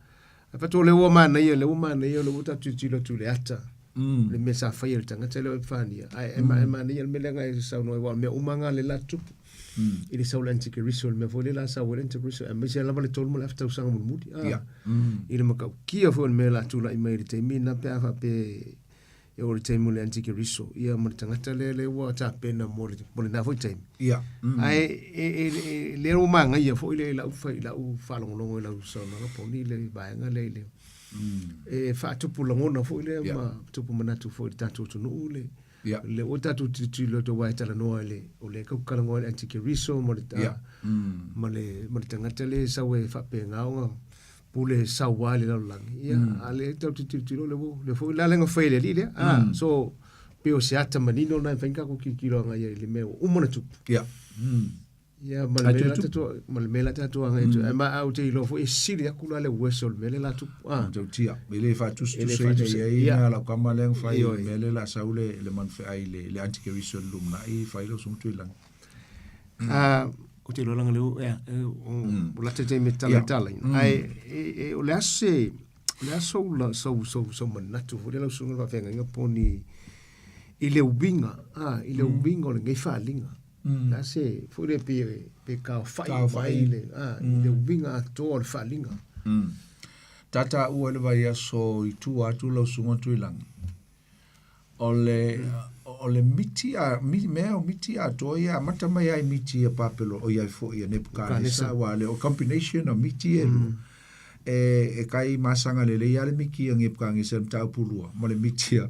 Ae faatoa o lea ua manaia, lea ua manaia, lea ua tatou tilotilo atu i le ata. Le mea sa faia e le tagata lea o Epifania. Ae e e manaia le mea lea na e saunoa ai, aua o mea uma na lea la tupu. I le sau o le antikeriso, le mea foi lea la sau ai le antikeriso, aemaise lava le 3.5 tausaga mulimuli. Ah. Ia. I le matautia foi o le mea la tulai mai i le taimi lena pe a faapea e oo i le taimi o le antikeriso, ia ma le tagata lea lea ua tapena mo le mo lena foi taimi. Ia. Ae e e e lea ua magaia foi le lau fai lau faalogologo i lau saunoaga poni le vaega lea i le e faatupu lagona foi lea ma tupu manatu foi i le tatou atunuu le le ua tatou tilotilo atu aua e talanoa i le o lea tatou te talanoa i le antikeriso ma le ma le ma le tagata lea e sau e faapena ona pule saua i le lalolagi. Ia, a lea tatou te tilotilo le ua le foi la lea na fai e le alii lea. Ah, so pei o se ata manino lena e mafai ona tatou tilotilo agai ai i le mea ua uma ona tupu. Ia. Ia, ma le mea la tatou ma le mea la tatou agai atu. Ae ma au te iloa foi e sili atu la le uese o le mea lea la tupu. Ah. Matautia. E le faatusatusaina i ai na lau kama lea na fai i le mea lea o le a sau le le manufeai i le le antikeriso i le lumanai fai lau susuga Tuilagi. Ah, ou te iloa leaga lea ua ea, ua lata taimi e tala tala ina. Ae e, e, o le a se o le a sou la sou sou sou manatu foi lea lau susuga i le faafeagaiga po o ni i le uiga, ah, i le uiga o lenei faaaliga. Le a se foi lea pe pe taofai mai i le ah, i le uiga atoa o le faaaliga. Tataua i le vaiaso i tua atu lau susuga Tuilagi. O le, o le miti a, mi, mea o miti atoa ia amata mai ai miti a Papelo, o iai foi a Nebukanesa, aua le o combination o miti e lua. E, e kai masaga lelei lava le miti a Nebukanesa i le mataupu lua, ma le miti a,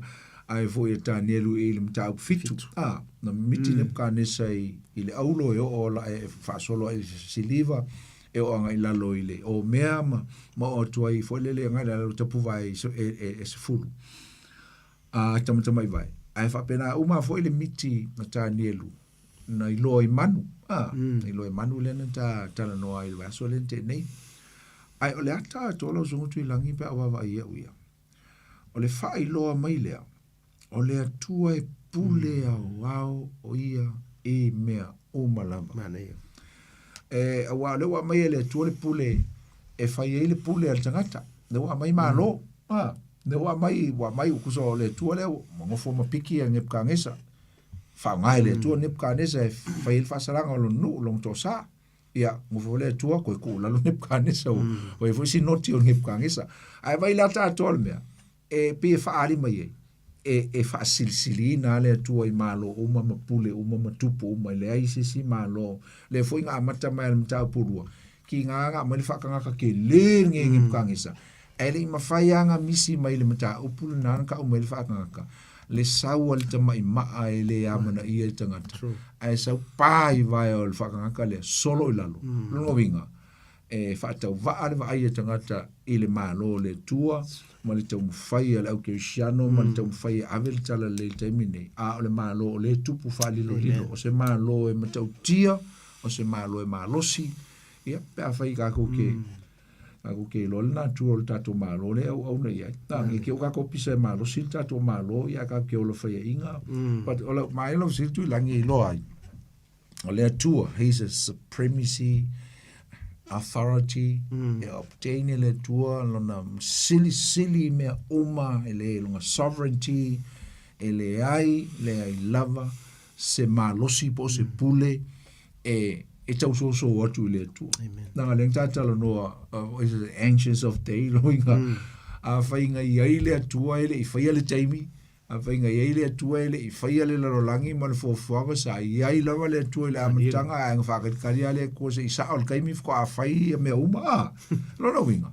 ai foi a Tanielu i le mataupu fitu. A, na miti Nebukanesa i, i le aulo e oo la e faasolo ai i le siliva, e oo agai i lalo i le omea ma, ma oo atu ai foi lele agai i lalo i tapuvae e, e, e sefulu. A tamatamaivae, ae faapena uma foi le miti na Tanielu na iloa i manu, a, na iloa i manu lea na ta talanoa ai i le vaiaso lea na tea nei. Ae o le ata atoa lau Susuga Tuilagi pe a ou vaavaai au ia, o le faailoa mai lea, o le Atua e pule aoao o ia i mea uma lava. Manaia. E, aua o lea ua aumai e le Atua le pule e fai ai le pule a le tagata. Lea ua aumai malo. Mm. Ah, lea ua aumai, ua aumai ua kusa o le Atua lea ua nofo ma piki a Nebukanesa. Faaaoga e le Atua Nebukanesa e fai ai le faasalaga o lona nuu, lona toasa. Ia, nofo le Atua koe tuu i lalo Nebukanesa. Ua i ai foi sinoti o Nebukanesa. Ae vai le ata atoa o le mea, e pei e faaali mai ai, e, e faasilisiliina lava le Atua i Malo uma ma pule uma ma tupu uma, e leai se isi Malo. Lea foi na amata mai le mataupu lua, kiga na aumai le faatagata tele lenei e Nebukadnesa, ae le i mafai lava ona misi mai le mataupu lena na tau mai ai le faatagata, le sau a le tamaimaa e le amanaia i le tagata, ae sau pa i vae o le faatagata lea, solo i lalo. Lona uiga, e faatauvaa le vaai a tagata i le Malo o le Atua ma le taumafai a le au kerisiano ma le taumafai e ave le talalelei i le taimi lenei, a o le Malo o lea e tupu faalilolilo, o se Malo e matautia, o se Malo e malosi, ia, pe afai tatou te tatou te iloa le natura o le tatou Malo lea e auauna i ai. Na, ne i te i ua tatou pisa e malosi le tatou Malo, ia ae tatou te ola faiaina. But o lau, ma ai lau fesili Tuilagi e iloa ai, O le Atua, he is a supremacy authority, mm. e obtain e le Atua lona silisili i mea uma, e le lona sovereignty, e leai, leai lava se malosi po o se mm. pule e e tausoso atu i le Atua. Nanga lea na talanoa, is it ancients of day, loinga, a whainga i ai le Atua e le i whaia le taimi, Afai na i ai le Atua e le i faia le lalolagi ma le fuafuaga, sa i ai lava le Atua i le amataga, ae na faakalikali lava le Atua se i sao le taimi faatoa fai ia mea uma, a. Lona uiga,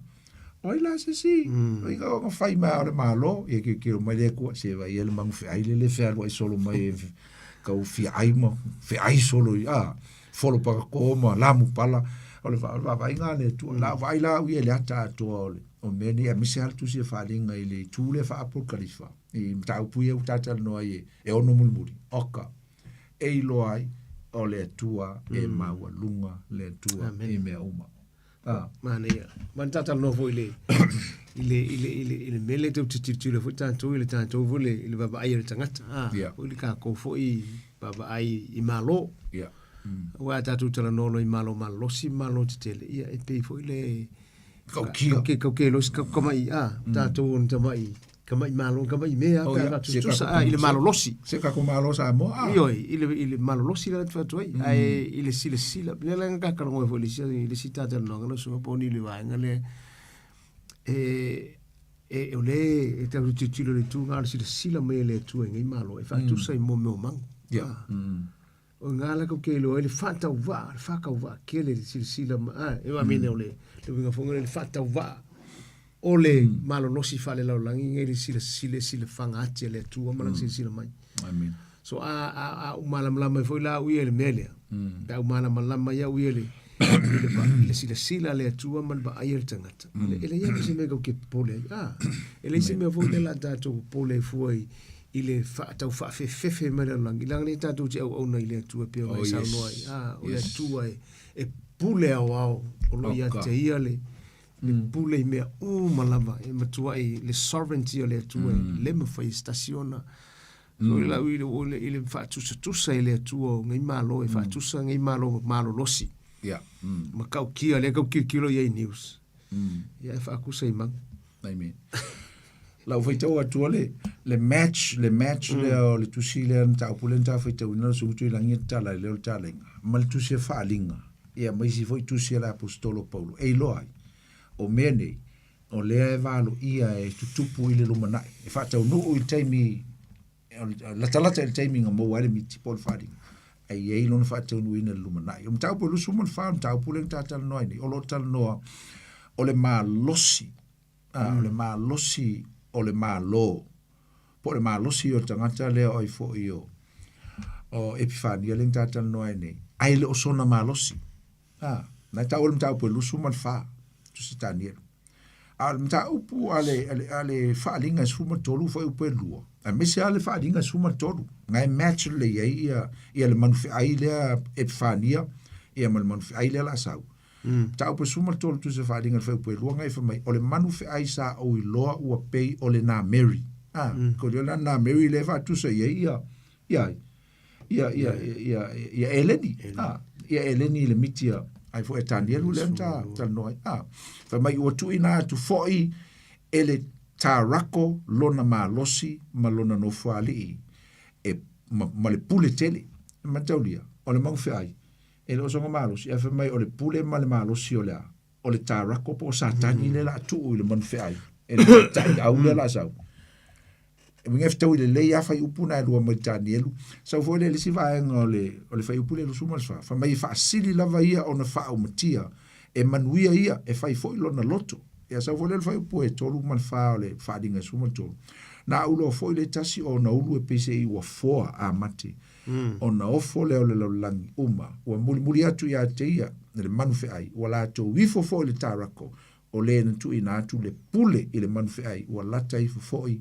o ai la se isi uiga ona fai mai lava o le Malo, ia tilotilo mai le Atua, se vaai ia le manu feai lea e fealuai solo mai e tau fiaai ma feai solo i, a, folo patato ma lamu pala. O le vaavaaiga a le Atua. La vaai la au ia i le ata atoa o le. O mea nei aemaise lava le tusi a Faaliga i le itu lea faa-Apokalifa i mataupu ia ua ta talanoa ai e, e ono mulimuli. Oka, e iloa ai o le Atua e maualuga le Atua Amen. i mea uma. Ah. Manaia. Ma na talanoa foi i le i le i le i le i le mea lea tou te tilotilo foi tatou i le tatou foi le i le vaavaai a le tagata. Ah, Yeah. foi le tatou foi vaavaai i Malo. Aua a tatou talanoa loa i Malo malolosi ma Malo tetele, ia e pei foi le Kaukia. Kauke, kauke losi, kau kama'i, a, tatou ona tama'i, kama'i Malo, kama'i mea, Oh, pe a ia. faatutusa, Se a, i le malolosi. Se kako malo Samoa. Ah. Ioe, i le, i le malolosi la te fatu ai, ae i le silasila, lea la ka kalagoa foi i le isi, i le isi talanoaga lau susuga po o ni le vaega lea, e, e, o le e tau tilotilo i le itu na o le silasila mai e le Atua i nei Malo, e faatusa i mō mea o magu. Ia. Ah. O ngā la kau ke iloa ai le whaatauvaa, le whakauvaa kele le silasila ma, ah, e wa mene o le, le uiga foi le whaatauvaa o le malolosi faalelalolagi ngai le silasila silafaga ati a le Atua ma lana silasila mai. Amen. So a a a u malamalama ai foi la au ia i le mea lea. Pe a u malamalama ai au ia i le i le va- i le silasila a le Atua ma le vaai a le tagata. E leai lava se mea kau ke popole ai. Ah, e leai se mea foi lea o le a tatou popole ai fua i i le wha, tau whaafefefe mai le lalolagi. Leaga lea tatou te auauna i le Atua e pei ona Oh, e yes. saunoa ai. Ah, o le Yes. Atua e, e pule aoao o lo o ia Oka. te ia le, le pule i mea uma lava e matuai le sovereignty o le Atua e le mafai e se tasi ona. So i lau i le, i le, i le faatusatusa i le Atua o nei Malo e faatusa nei Malo malolosi. Ia. Ma kaukia lea kau kilokilo i ai news. Ia e faakusa i magu. Amen. Lau faitau atu le le match le match lea o le tusi lea na mataupu lea na ta faitauina le susu Tuilagi e tatala ai lea o le talaiga ma le tusi a Faaliga ia ma isi foi tusi a le Aposetolo o Paulo e iloa ai o mea nei o lea e valoia e tutupu i le lumanai e faataunuu i le taimi latalata i le taimi na maua ai le miti po o le Faaliga ae i ai lona faataunuuina i le lumanai. O mataupu e 24 o mataupu lea na ta talanoa ai nei o lo o talanoa o le malosi a, o le malosi o le Malo, po o le malosi o le tagata lea o ai foi o, o Epifania lea na ta talanoa ai nei, ae le o sona malosi. A, na e taua le mataupu e 24, Tusi Tanielu. A o le mataupu a le, a le, a le Faaaliga e 13 fuaiupu e lua, aemaise lava le Faaaliga e 13, na e match lelei ai ia, ia le manufeai lea Epifania, ia ma le manufeai lea la sau. Mataupu e 13 Tusi Faaaliga le fuaiupu e lua na e fai mai, o le manufeai sa ou iloa ua pei o le na Mary. A, ko le la na Mary lea e faatusa i ai ia, ia ai? Ia, ia, ia, ia Eleni. A, ia Eleni i le miti a, ai foi e Tanielu lea na ta talanoa ai. A, fai mai ua tuuina atu foi e le Tarako lona malosi ma lona nofoalii e ma, ma le pule tele. E mataulia, o le manufeai, E le o sona malosi, ae fai mai o le pule ma le malosi o le a? O le Tarako po o Satani lea o le a tuu i le manufeai, e le taiau lea o le a sau. E uiga e fetaui lelei lava fuaiupu na e lua mai le Tanielu. Sau foi lea i le isi vaega o le, o le fuaiupu lea 24, fai mai e faasili lava ia ona faaumatia, e manuia ia, e fai foi lona loto. Ia sau foi lea i le fuaiupu e 3 ma le 4 o le Faaaliga e 13. Na auloa foi le tasi o ona ulu e pei se i ua foa a mate. Ona ofo lea o le lalolagi uma, ua mulimuli atu ia te ia le manufeai, ua latou ifo foi le Tarako, o le na tuuina atu le pule i le manufeai, ua lata ifo foi,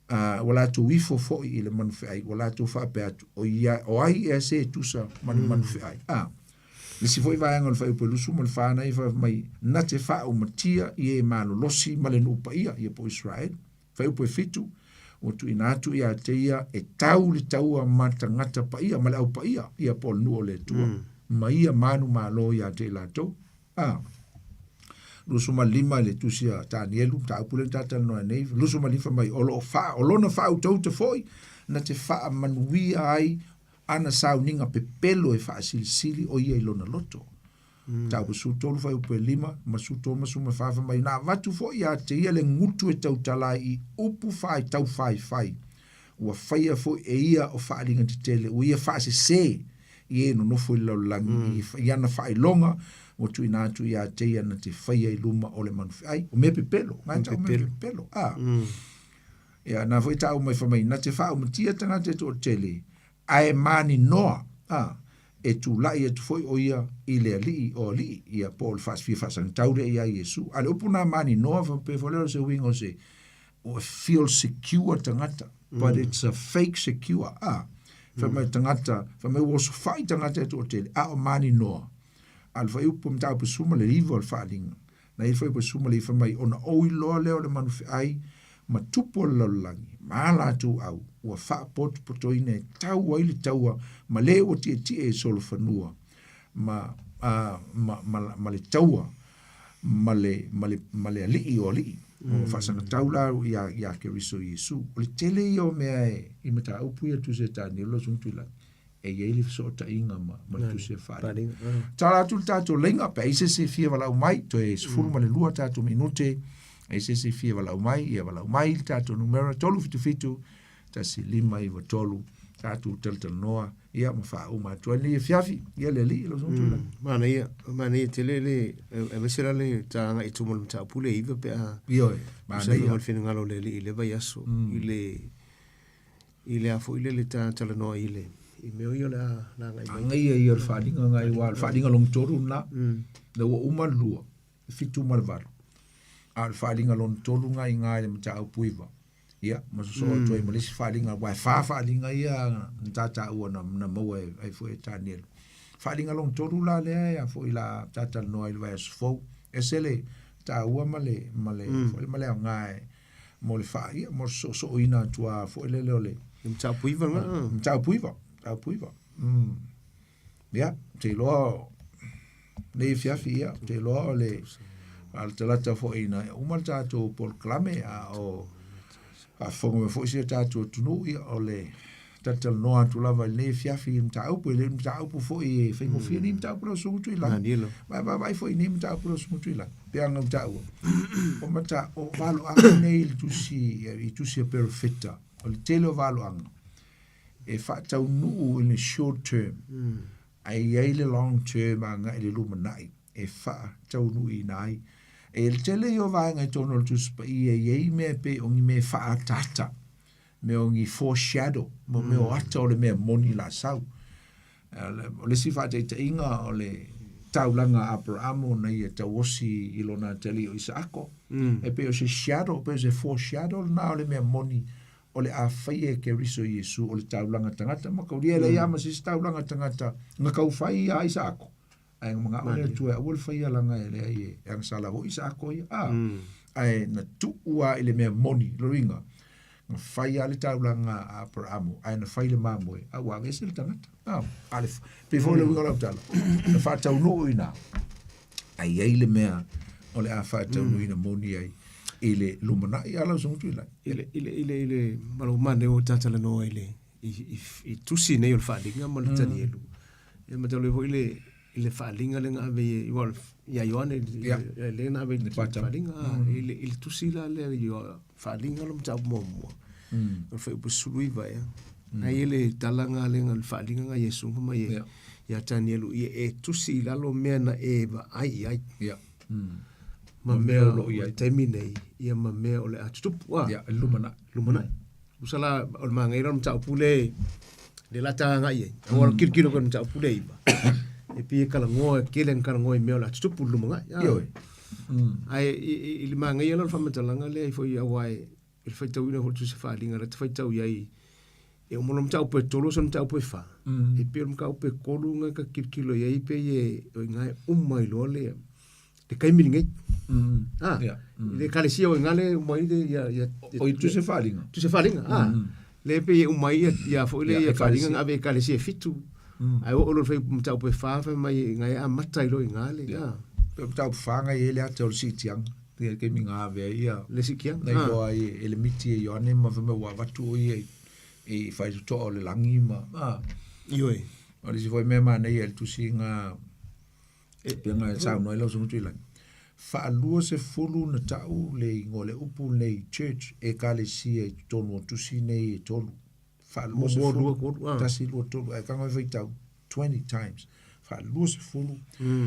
a, ua latou ifo foi i le manufeai, ua latou faapea atu, o ia, o ai ea se e tusa ma le manufeai? A. Le isi foi vaega o le fuaiupu e 24 na ia fai mai, na te faaumatia i e malolosi ma le nuu paia, ia po o Israeli. Fuaiupu e 7, ua tuuina atu ia te ia e tau le taua ma tagata paia, ma le au paia, ia po o le nuu o le Atua, ma ia manumalo ia te i latou. A. 25 i le tusi a Tanielu, mataupu lea na ta talanoa ai nei, 25 fai mai, o lo o wha, o lona whaautauta foi, na te whaamanuia ai ana sauniga pepelo e faasilisili o ia i lona loto. Mataupu 13 fuaiupu e 5 ma 13 ma 14 fai mai, na avatu foi ia te ia le gutu e tautala ai i upu fai taufaifai, ua faia foi e ia o faaaliga tetele, ua ia faasese i e nonofo i le lalolagi i ana faailoga ua tuuina atu ia te ia na te faia i luma o le manufeai. O mea pepelo, ngai tau mea pepelo. A. Ia, na foi tau mai fai mai, na te faaumatia tagata e toatele, ae maninoa, a, e tula'i atu foi o ia i le Alii o alii, ia po o le fia faasagatau lea ia Iesu. A o le upu lena maninoa faapea foi lea o se uiga o se ua feel secure tagata, but it's a fake secure, a. Fai mai tagata, fai mai ua osofai tagata e toatele, a o maninoa. A o le fuaiupu mataupu 19 o le Faaaliga, na i ai le fuaiupu 19 fai mai, ona ou iloa lea o le manufeai ma tupu o le lalolagi, ma a latou au, ua faapotopotoina e tau ai le taua ma le ua tietie i solofanua ma, a, ma, ma, ma le taua ma le, ma le, ma le alii o alii. Mm. O faasagatau la ia, ia Keriso Iesu. O le tele ia o mea e, i mataupu ia tusi e Tanielo lau susuga Tuilagi, e i ai le fesootaiga ma, ma le tusi e Faaaliga. Tala atu le tatou laina, pe ai se isi e fia valaau mai, toe 12 tatou minute, ai se isi e fia valaau mai, ia valaau mai le tatou numera 377 1593, tatou talatalanoa, ia ma faauma atu ai lenei afiafi, ia le alii lau susuga Tuilagi. Manaia, manaia tele le, aemaise la le ta agai i tuma o le mataupu le 9 pe a Ioe, manaia. le finagalo o le alii i le vaiaso, i le I le a foi lele ta talanoa i le i mea ia o le a agai mai. Agai ia le faaaliga ngai aua o le faaaliga lona tolu lena. Lea ua uma le lua, le fitu ma le valu. A o le faaaliga lona tolu lena i ina i le mataupu iva. Ia, ma sosoo atu ai ma le isi faaaliga, aua e fa faaaliga ia na ta taua na, na maua e, ai foi e Tanielu. Faaaliga lona tolu la lea e a foi la ta talanoa ai i le vaiaso fou. Ese le taua ma le, ma le, foi ma le aoga e, mo le faa, ia, mo le soosooina atu lava foi lele o le... Le mataupu iva lena. Mataupu iva, mataupu iva. Mm. Ia, te iloa nei afiafi, ia, te iloa o le a le talata foi ina uma le tatou polokalame a o faafofoga mai foi si o tatou atunuu, ia, o le talatalanoa atu lava i lenei afiafi i mataupu, e le o ni mataupu foi e faigofie nei mataupu lau Susuga Tuilagi. Ma e vaavaai foi i nei mataupu lau Susuga Tuilagi, pe ana taua, o mata, o valoaga nei i le tusi, i tusi a perofeta, o le tele o valoaga, e faataunuu in the short term, ae i ai le long term agai i le lumanai e faataunuuina ai. E le tele ia o vaega i totonu o le Tusi Paia e i ai mea e pei o ni mea e faaataata, mea o ni foreshadow, mo mea o ata o le mea moni la sau. O le isi faataitaiga o le taulaga a Aperamo na ia tauosi i lona atalii o Isaako. E pei o se shadow, pei o se foreshadow lena o le mea moni o le a faia e Keriso Iesu o le taulaga tagata ma kaulia e leai lava ma se isi taulaga tagata na kau fai ia Isaako. Ae na manao le Atua e aua le faia laga e leai e agasala foi Isaako ia. A, ae na tuu lava i le mea moni, lona uiga, na fai lava le taulaga a Aperamo, ae na fai le mamoe, a ua aveese le tagata. A, a le, pei foi le uiga o lau tala, na faataunuu i ina, ae i ai le mea o le a faataunuuina moni ai i le lumanai. A lau Susuga Tuilagi. I le, i le, i le, i le, ma lou manaia ua talatalanoa i le, i, i, i tusi nei o le Faaaliga ma le Tanielu. Ia ma talu ai foi le, i le Faaaliga lea na ave i, aua ia Ioane, lea na ave i le Faaaliga, i le, i le tusi la lea i Faaaliga lo mataupu muamua. O le fuaiupu 19 ea. Na i ai le tala nga lea le Faaaliga nga Iesu nga mai e, ia Tanielu, ia e tusi i lalo mea na e vaai i ai. Ma mea o lo o i ai taimi nei, ia ma mea o le a tutupu. Ia, lumanai. Lumanai. Tusa la, o le magaia la o le mataupu le, le la ta agai ai. Aua o le kilokilo koe i le mataupu le iva. E pei e kalagoa, e tele ina kalagoa i mea o le a tutupu i le lumanai. Ioe. Ae i le magaia la o le faamatalaga lea i foi aua e i le faitauina foi o le tusi faaaliga la te faitau i ai e uma loa mataupu e tolu oso le mataupu e fa. E pei o le mataupu e tolu na ta kilokilo i ai pei e o i ina e uma ai loa le le taimi lenei. Ah, i le ekalesia o i ina le uma ai le ia ia O i tusi faaaliga. Tusi faaaliga, ah. Le pei e uma ai ia ia foi le ia faaaliga na ave i ekalesia e fitu. Ae oo loa i le fuaiupu mataupu e fa fai mai i ina e amata ai loa i ina le ah. Pe mataupu fa na i ai le ata o le siitiaga. Ia le taimi na ave ai ia. Le siitiaga. Na iloa ai e le miti e Ioane ma fai mai ua avatu o ia i faitotoa o le lagi ma ah. Ioe. O le isi foi mea manaia i le tusi na E pei ona e saunoa ai lau Susuga Tuilagi, faalua sefulu na tau le igoa le upu lenei church, Ekalesia i totonu o tusi nei e tolu. Faalua sefulu, tasi, lua, tolu, ae tago e faitau, 20 times. Faalua sefulu,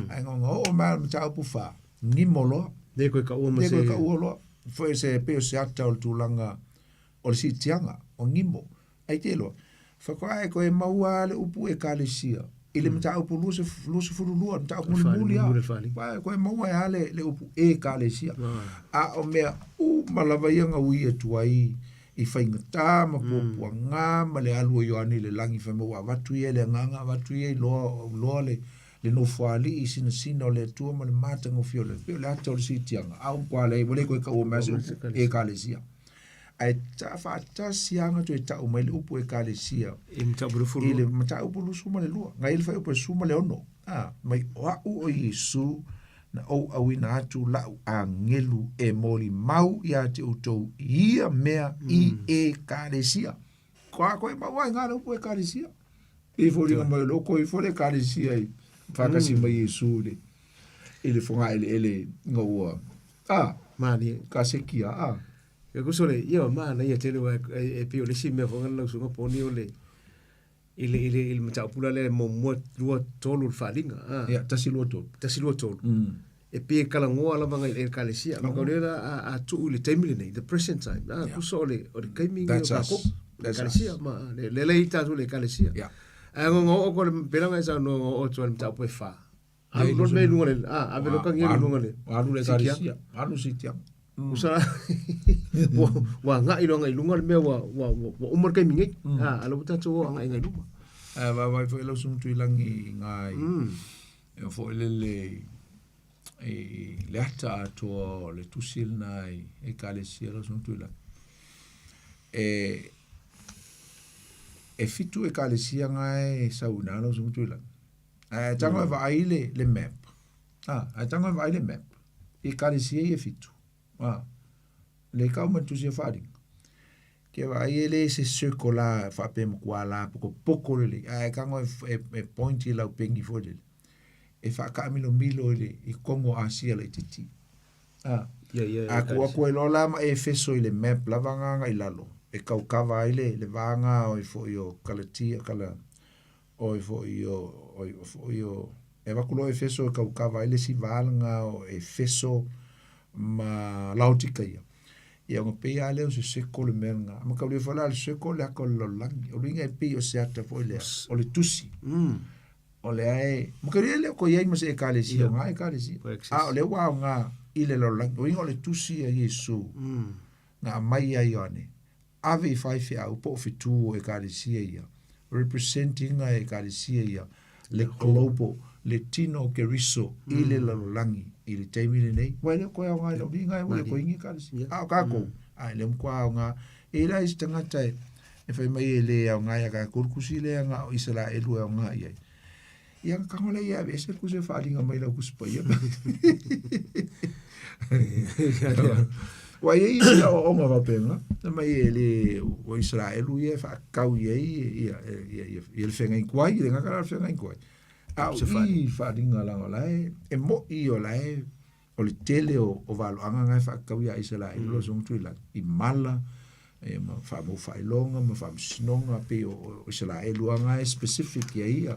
ae na ona oo mai lava i le mataupu fa, gimo loa. Le koe taua ma se... Le koe taua loa. Foi se pei o se ata o le tulaga o le siitiaga, o gimo. Ai te iloa, faatoa e toe maua lava le upu Ekalesia. I le mataupu 22, le mataupu mulimuli lava. Aua e koe maua ai lava le, le upu Ekalesia. A o mea uma lava ia na ui atu ai i faigata ma puapuaga ma le alu o Ioane i le lagi fai mai ua avatu ia e le Agaga, avatu ia iloa, iloa le, le Nofoalii sinasina o le Atua ma le matagofie o le, pei o le ata o le siitiaga. A ua matua leai, ua le toe taua mai lava se upu Ekalesia. Ae ta faatasi lava na toe tau mai le upu Ekalesia I le mataupu 22. I le mataupu 22. Na i le fuaiupu 16. A, mai o a'u o Iesu na ou auina atu la'u agelu e molimau iā te outou i ia mea i Ekalesia. Ko a koe maua ai ngā le upu Ekalesia. I foliga mai o le oko ifo le Ekalesia i whakasi mai Iesu i le, i le whangaeleele nga ua. A, Malie. ka sekia, a. E kuso le, ia manaia tele aua e pei o le isi mea foi lau susuga Poni o le i le i le i le mataupu la lea muamua lua tolu le faaaliga a. Ia, tasi lua tolu. Tasi lua tolu. E pei e talanoa lava ngai le Ekalesia. Ma kau lea a a tuu i le taimi lenei, the present time. A kuso o le o le taimi lenei o kākou. Ekalesia ma le le le i tātou le Ekalesia. Yeah. Ae ngo o ko le pela ngai sa no o to le mataupu e whā. Alu lo me lunga le, a, ave lo kangi le lunga le. Alu le ekalesia, alu sitiaga. Usa ua ua agai loa i luga le mea ua ua ua uma le taimi nei. A, a la ua tatou o agai i luma. Ae vaavaai foi lau susuga Tuilagi i ngā e foi lele i le ata atoa o le tusi lena i ekalesia lau susuga Tuilagi. E e fitu ekalesia ngae sau ina lau susuga Tuilagi. Ae tago e vaai le, le map. Ah, ae tago e vaai le map. I ekalesia ia e fitu. Ah, le kau ma tusi e wharinga. Ke vaai e le se circle la whape makuā la poko poko lele. Ae tango e, e, e point i lau pengi foi lele. E whakaamilo milo i le i Kongo Asia la i titi. Ah. Ia, ia, A ku aku ai loa la ma Efeso i le map lava nganga i lalo. E kaukava ai le, le vāngā o i foi o Kalatia, kala, oi foi o, oi foi o, e avatu loa Efeso e kaukava ai le isi vaega o Efeso ma Laotikaia. Ia ona pei lava lea o se circle le mea lena. Ma taulia foi la le circle le ata o le lalolagi. O le uiga e pei o se ata foi lea, o le tusi. O lea e, ma taulia le o toe i ai ma se ekalesia, o ngā ekalesia. A o lea ua aoga i le lalolagi. O uiga o le tusi a Iesu na aumai ia Ioane, ave i faifeau po o fetu o Ekalesia ia, represent ina e Ekalesia ia le global, le tino o Keriso i le lalolagi i le taimi lenei. Ua e le o toe aoga i lau viiga e ua le toe ingi Ekalesia. A o kākou, a e le o matua aoga. E i lai se tagata e, e fai mai e le aoga ia kākou le kusi lea na o Isaraelu e aoga i ai. Ia na tago lea ia aveese le kusi e faaaliga mai lau kusi paia. Ua i ai isi aoaoga faapena, fai mai e le o Isaraelu ia e faatau i ai ia, ia, ia, ia le feagaiku ai, le gata la le feagaiku ai. A o i faaaliga leaga o la e, e mo'i o la e, o le tele o, o valoaga na e faatatau iā Isaraelu mm. lau susuga Tuilagi, i mala, e, ma faamau faailoga ma faamasinoga pei o, o Isaraelu lava e specific ia ia,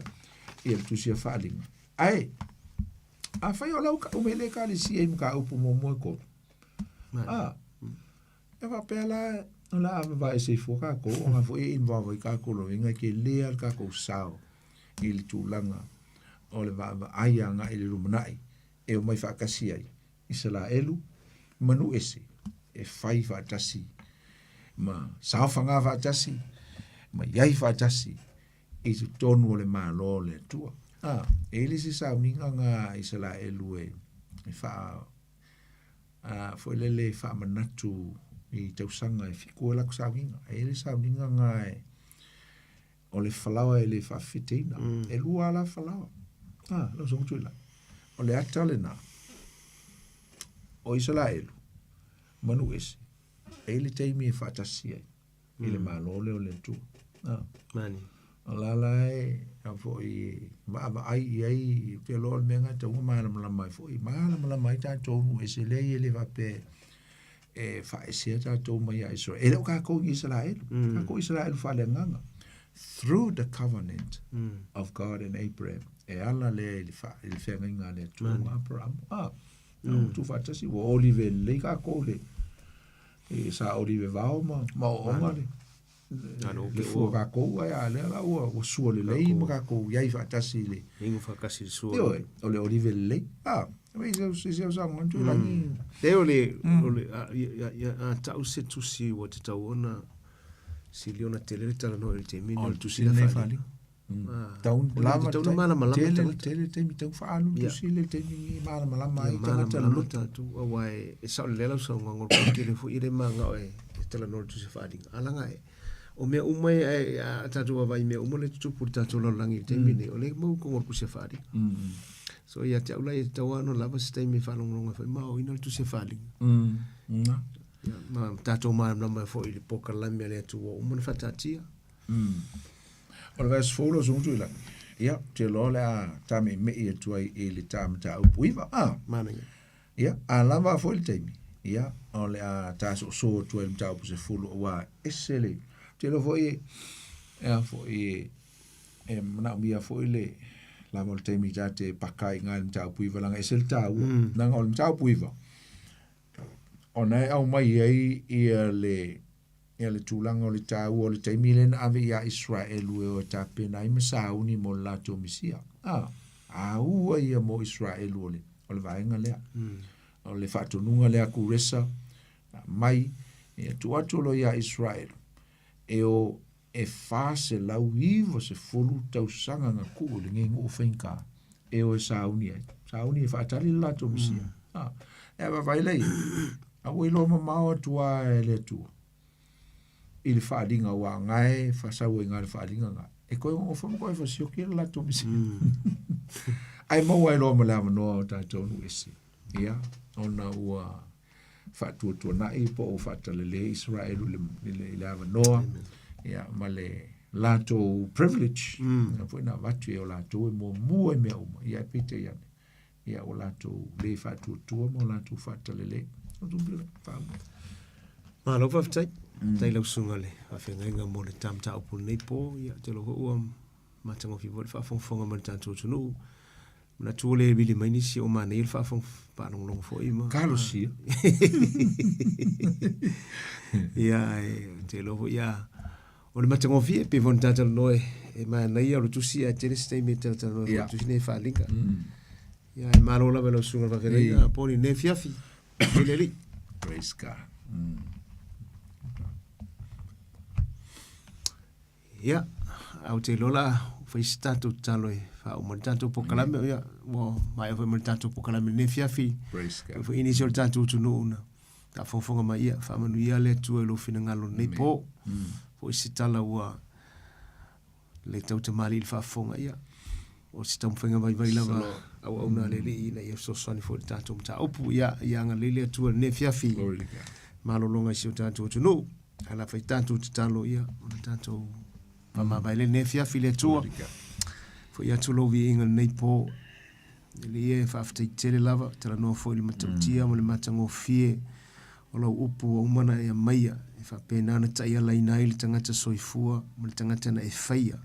ia le tusi a faaaliga. Ae, afai o lau kau mai le ekalesia i mataupu muamua e tolu, a, e faapea la, o le a vavaese ifo kākou, ona foi e involve ai kākou loiga, e tele lava le kākou sao i le tulaga o le vaavaai agai i le lumanai e omai faatasi ai Isaraelu ma nuu ese e fai faatasi ma saofaga faatasi ma iai faatasi i totonu o le Malo o le Atua. A, e i ai le isi sauniga na a Isaraelu e, e faa, a, foi lele e faamanatu i tausaga e fitu e latou sauniga. E i ai le sauniga na e, o le falaoa e le faafefeteina. E lua lava la falaoa. A, lau susuga Tuilagi. O le ata lena o Isaraelu ma nuu ese, e i ai le taimi e faatasi ai i le Malo lea o le Atua. A. Mani. O la la e a foi e vaavaai i ai, ou te iloa o le mea lena e tatau ona malamalama ai foi, malamalama ai tatou nuu ese lea e le faapea e faaesea tatou mai ia Israel. E le o kākou i Isaraelu. Mm. Kākou Isaraelu faaleagaga. Through the covenant mm. of God and Abraham. E ala lea i le, fa, i le feagaiga a le Atua ma Abraham. Ah, mm. tu faatasi, ua olive lelei kākou le, e sa olive vao ma, ma ooga le. Le fua kākou ae a lea la ua ua sua lelei ma kākou iai faatasi i le Inu faatasi le sua. Ioe, o le olive lelei. Ah, e se se se sa ngan tu lagi. Le o le o le a ia a tau se tusi ua tatau ona sili ona tele le talanoa i le taimi lenei o le tusi le faaliga. Tau lava tau malamalama tele tele taimi tau faaalu tusi le taimi malamalama ai tagata loto tatou aua e sao lelei lau saunoaga o le tele foi e le manao e talanoa i le tusi faaliga a leaga e o mea uma e a tatou vaavaai i mea uma lea e tutupu i le tatou lalolagi i le taimi lenei o lea e maua i totonu o le tusi faaliga. So ia te au la e tatau lava ona lava se taimi e faalogologo ai foi ma aoina le tusi faaliga. Ia ma tatou malamalama ai foi i le polokalame a le Atua ua uma ona faataatia. O le vaiaso fou lau Susuga Tuilagi, ia, ou te iloa o le a tame'eme'e atu ai i le ta mataupu 9, a? Manaia. Ia, a lava foi le taimi, ia, o le a ta soosoo atu ai i le mataupu 10, aua e ese le, ou te iloa foi e, e a foi e, e manaomia foi le lava o le taimi ta te paka ai i ina i le mataupu 9, leaga e ese le taua. Leaga o le mataupu 9, ona e aumai ai ia le ia le tulaga o le taua o le taimi lea na ave iā Iseraelu e o e tapena ai ma sauni mo le latou Mesia. A, aua ia mo Iseraelu o le, o le vaega lea. O le faatonuga lea a Kuresa, mai, ia tuu atu loa iā Iseraelu, e o e 490 tausaga na tuu i lenei nuu faigata e o e sauni ai. Sauni e faatali le latou Mesia. A, e vaavaai la i ai, a ua iloa mamao atu lava e le Atua i le faaaliga aua o na e faasau ai i ina le faaaliga lena. E toe nonofo ma toe fasioki le latou Mesia. Ae maua ai loa ma le avanoa o tatou nuu ese. Ia, ona ua faatuatuanai po o faatalale Isaraelu i le, i le avanoa ia, ma le latou privilege mm. foi na avatu e o latou e muamua i mea uma ia e peitai ane ia ua latou le faatuatua ma o latou faatalale. Malo faafetai. Faafetai lau susuga le faafeagaiga mo le ta mataupu i lenei po. Ia, ou te iloa foi ua matagofie foi le faafogafoga mai le tatou atunuu. Manatu ua le vili mai nisi o manaia le faalogologo foi ma... Talosia. Ia, ae ou te iloa foi, ia, o le matagofie, pei foi ona ta talanoa e manaia o le tusi ae tele se taimi e talatalanoa ai foi i le tusi lenei e faaliga. Ia, ae malo lava i lau susuga i le faafeagaiga, po i lenei afiafi. E le alii. Praise God. Ia, ae ou te iloa la fai se tatou tatalo e faauma le tatou polokalame, ia, ua maea foi ma le tatou polokalame i lenei afiafi. Praise God. Foi nisi o le tatou atunuu na faafogafoga mai, ia, faamanuia le Atua i lou finagalo i lenei po. Foi se tala ua le tautamalii i le faafofoga, ia, o se taumafaiga vaivai lava auauna a le Alii ina ia fesoasoani foi i le tatou mataupu. Ia, ia agalelei le Atua i lenei afiafi. Glory to God. Malologa i si o tatou atunuu. Ae la fai tatou tatalo ia ona tatou faamavae lea lenei afiafi le Atua. Foi atu lou viiga lenei po. E le ia e faafetai tele lava, talanoa foi i le matautia ma le matagofie o lau upu ua uma ona e aumaia, e faapena ona taialaina ai le tagata soifua ma le tagata na e faia.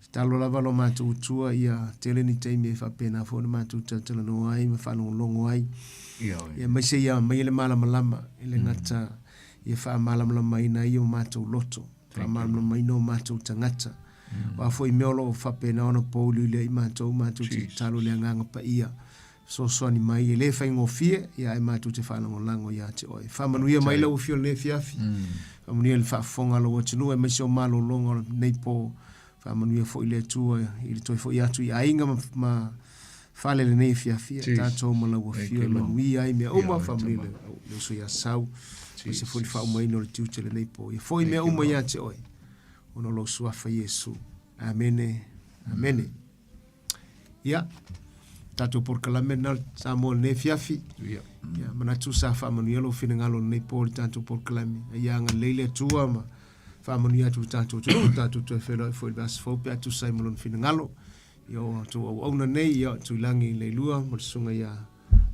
Tatalo lava lo matou Atua ia tele ni taimi e faapena foi ona matou talatalanoa ai ma faalogologo ai. Ia, aemaise ia aumaia le malamalama e le gata ia faamalamalamaina ai o matou loto, faamalamalamaina o matou tagata. O a foi mea o lo o faapena ona pouliuli ai matou, matou te tatalo i le Agaga Paia, fesoasoani mai, e le faigofie, ia ae matou te faalagolago ia te oe. Faamanuia mai lau Afioga i lenei afiafi, faamanuia i le faafofoga a lou atunuu, aemaise o malologa o lenei po, faamanuia foi le Atua i le toe foi atu i aiga ma, ma fale lenei afiafi, ia tatou ma lau Afioga e manuia ai mea uma, faamanuia le, le uso ia Sau, aemaise foi le faaumaina o le tiute lenei po. Ia foi mea uma ia te oe, ona o lou suafa Iesu. Amene, amene. Ia, tatou polokalame lena o Samoa i lenei afiafi. Ia. Ia, manatu sa faamanuia lou finagalo i lenei po i le tatou polokalame. A ia agalelei le Atua ma faamanuia atu i le tatou atunuu, tatou toe feiloai foi i le vaiaso fou pe a tusa ai ma lona finagalo. Ia, o outou auauna nei, ia, Tuilagi Leilua ma le susuga ia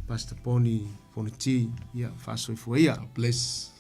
Pastor Poni Fonoti, ia, faasoifua ia. God bless.